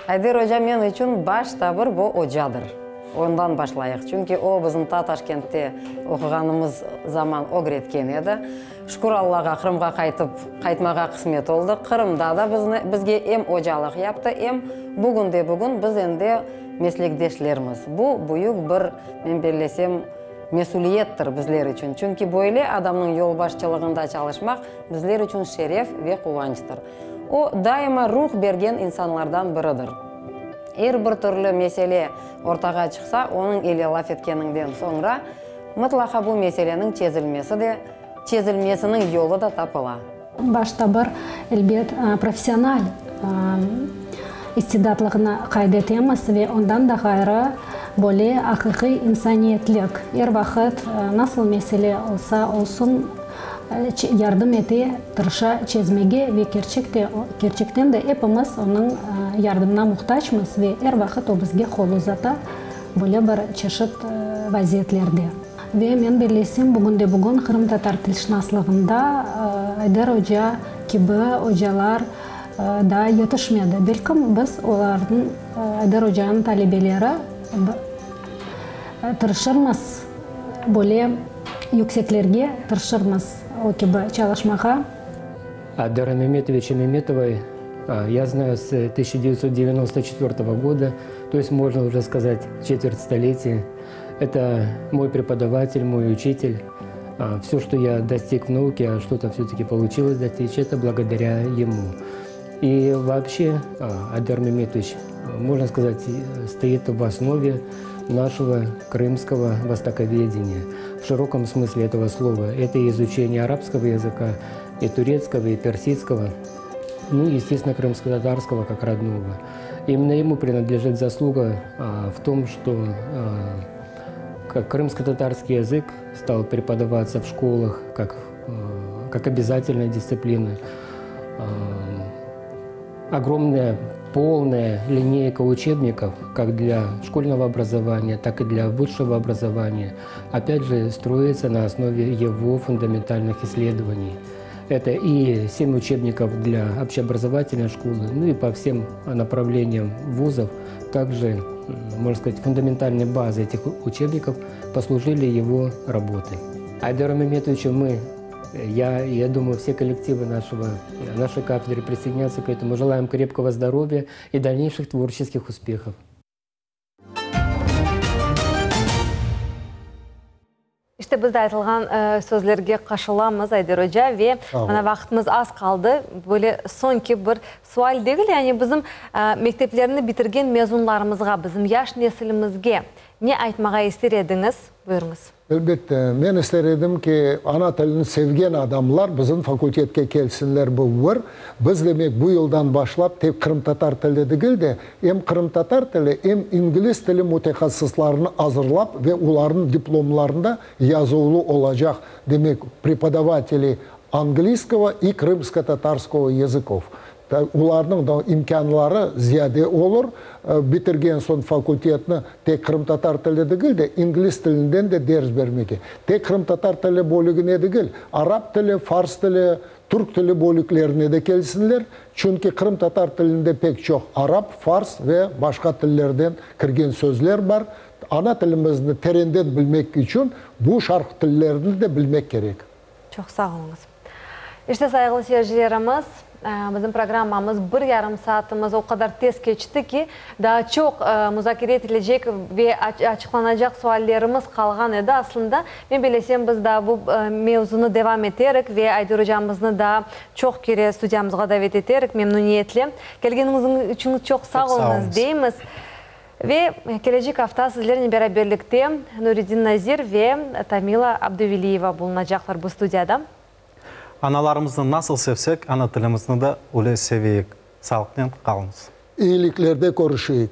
Ayder oca men içün başta bir bu ocadır. Ondan başlayıq, çünki o bizim ta Taşkentte oquğanımız zaman ögretken edi. Şükür Allağa, Qırımğa qaytıp, qaytmağa qısmet oldı. Qırımda da bizni, bizge em ocalıq yaptı, em bugünde-bugün biz endi meslekdeşlermiz. Bu büyük bir, men bellesem, mesüliyettir bizler içün, çünki böyle adamnıñ yolbaşçılığında çalışmaq bizler içün şeref ve quvançtır. O, daima ruh bergen insanlardan biridir. Er bir türlü mesele ortağa çıqsa, onıñ ile laf etkeniñden soñra, mıtlaqa bu meseleniñ çezilmesi de, çezilmesiniñ yolu da tapıla. Başta bir, elbet, professional istidatlığını qayd etemiz ve ondan da ğayrı, böyle aqiqiy insaniyetlik, er vaqıt nasıl mesele olsa olsun, yardım ete, tırışa çezmege ve kerçek de, kerçekten de epimiz onıñ yardımına muhtacmız ve er vaqıt o bizge qol uzata böyle bir çeşit vaziyetlerde. Ve men bellesem, bugünde-bugün qırımtatar tilşınaslığında Ayder oca kibi ocalar daa yetişmedi. Belkim, biz olarnıñ, Ayder ocanıñ talebeleri, tırışırmız böyle yükseklerge tırışırmız o kibi çalışmağa. Aydera Memetoviça Memetovay я знаю с 1994 года, то есть можно уже сказать четверть столетия. Это мой преподаватель, мой учитель. Все, что я достиг в науке, а что-то все-таки получилось достичь, это благодаря ему. И вообще Айдар Меметович, можно сказать, стоит в основе нашего крымского востоковедения. В широком смысле этого слова. Это и изучение арабского языка, и турецкого, и персидского, ну и, естественно, крымско-татарского как родного. Именно ему принадлежит заслуга а, в том, что а, как крымско-татарский язык стал преподаваться в школах как, а, как обязательная дисциплина. А, огромная полная линейка учебников, как для школьного образования, так и для высшего образования, опять же, строится на основе его фундаментальных исследований. Это и 7 учебников для общеобразовательной школы, ну и по всем направлениям вузов. Также, можно сказать, фундаментальной базой этих учебников послужили его работы. Айдару Меметовичу мы, я, я думаю, все коллективы нашего, нашей кафедры присоединятся к этому. Желаем крепкого здоровья и дальнейших творческих успехов. İşte biz de aytılğan sözlerge qoşulamız, Ayder oca, ve mına vaqıtımız az qaldı. Böyle soñki bir sual degil, yani bizim mekteplerni bitirgen mezunlarımızğa, bizim yaş nesilimizge ne aytmağa ister ediñiz? Buyurıñız. Elbette, men ister edim ki, ana tilini sevgen adamlar bizim fakultetke kelsinler, bu bir. Biz, demek, bu yıldan başlap tek qırımtatar tili degil de, em qırımtatar tili, em ingliz tili mütehassıslarını azırlap ve olarnıñ diplomlarında yazuvlı olacaq, demek, prepodavateli angliyskogo i krımskotatarskogo yazıkov. Olarnıñ da imkânları ziyade olur, bitirgen soñ fakultetni tek qırımtatar tili degil de, ingliz tilinden de ders bermege. Tek qırımtatar tili bölügine degil, arap tili, fars tili, türk tili bölüklerine de kelsinler, çünki qırımtatar tilinde pek çoq arap, fars ve başqa tillerden kirgen sözler bar. Ana tilimizni terenden bilmek içün bu şarq tillerini de bilmek kerek. Çoq sağ oluñız. İşte, sayğılı seyircilerimiz, bizim programmamız bir yarım saatimiz o qadar tez keçti ki, daa çoq muzakere etilecek ve açıqlanacaq suallerimiz qalğan edi aslında. Men bellesem, biz daa bu mevzunı devam eterik ve Ayder ocamıznı daa çoq kere studiyamızğa davet eterik memnuniyetle. Kelgeniñiz içün çoq sağ oluñız deymiz. Ve kelecek afta sizlernen beraberlikte Nuriddin Nazir ve Tamila Abduveliyeva bulunacaqlar bu studiyada. Analarımıznı nasıl sevsek, ana tilimizni de öyle seveyik. Sağlıqnen qalıñız. Eyiliklerde körüşeyik.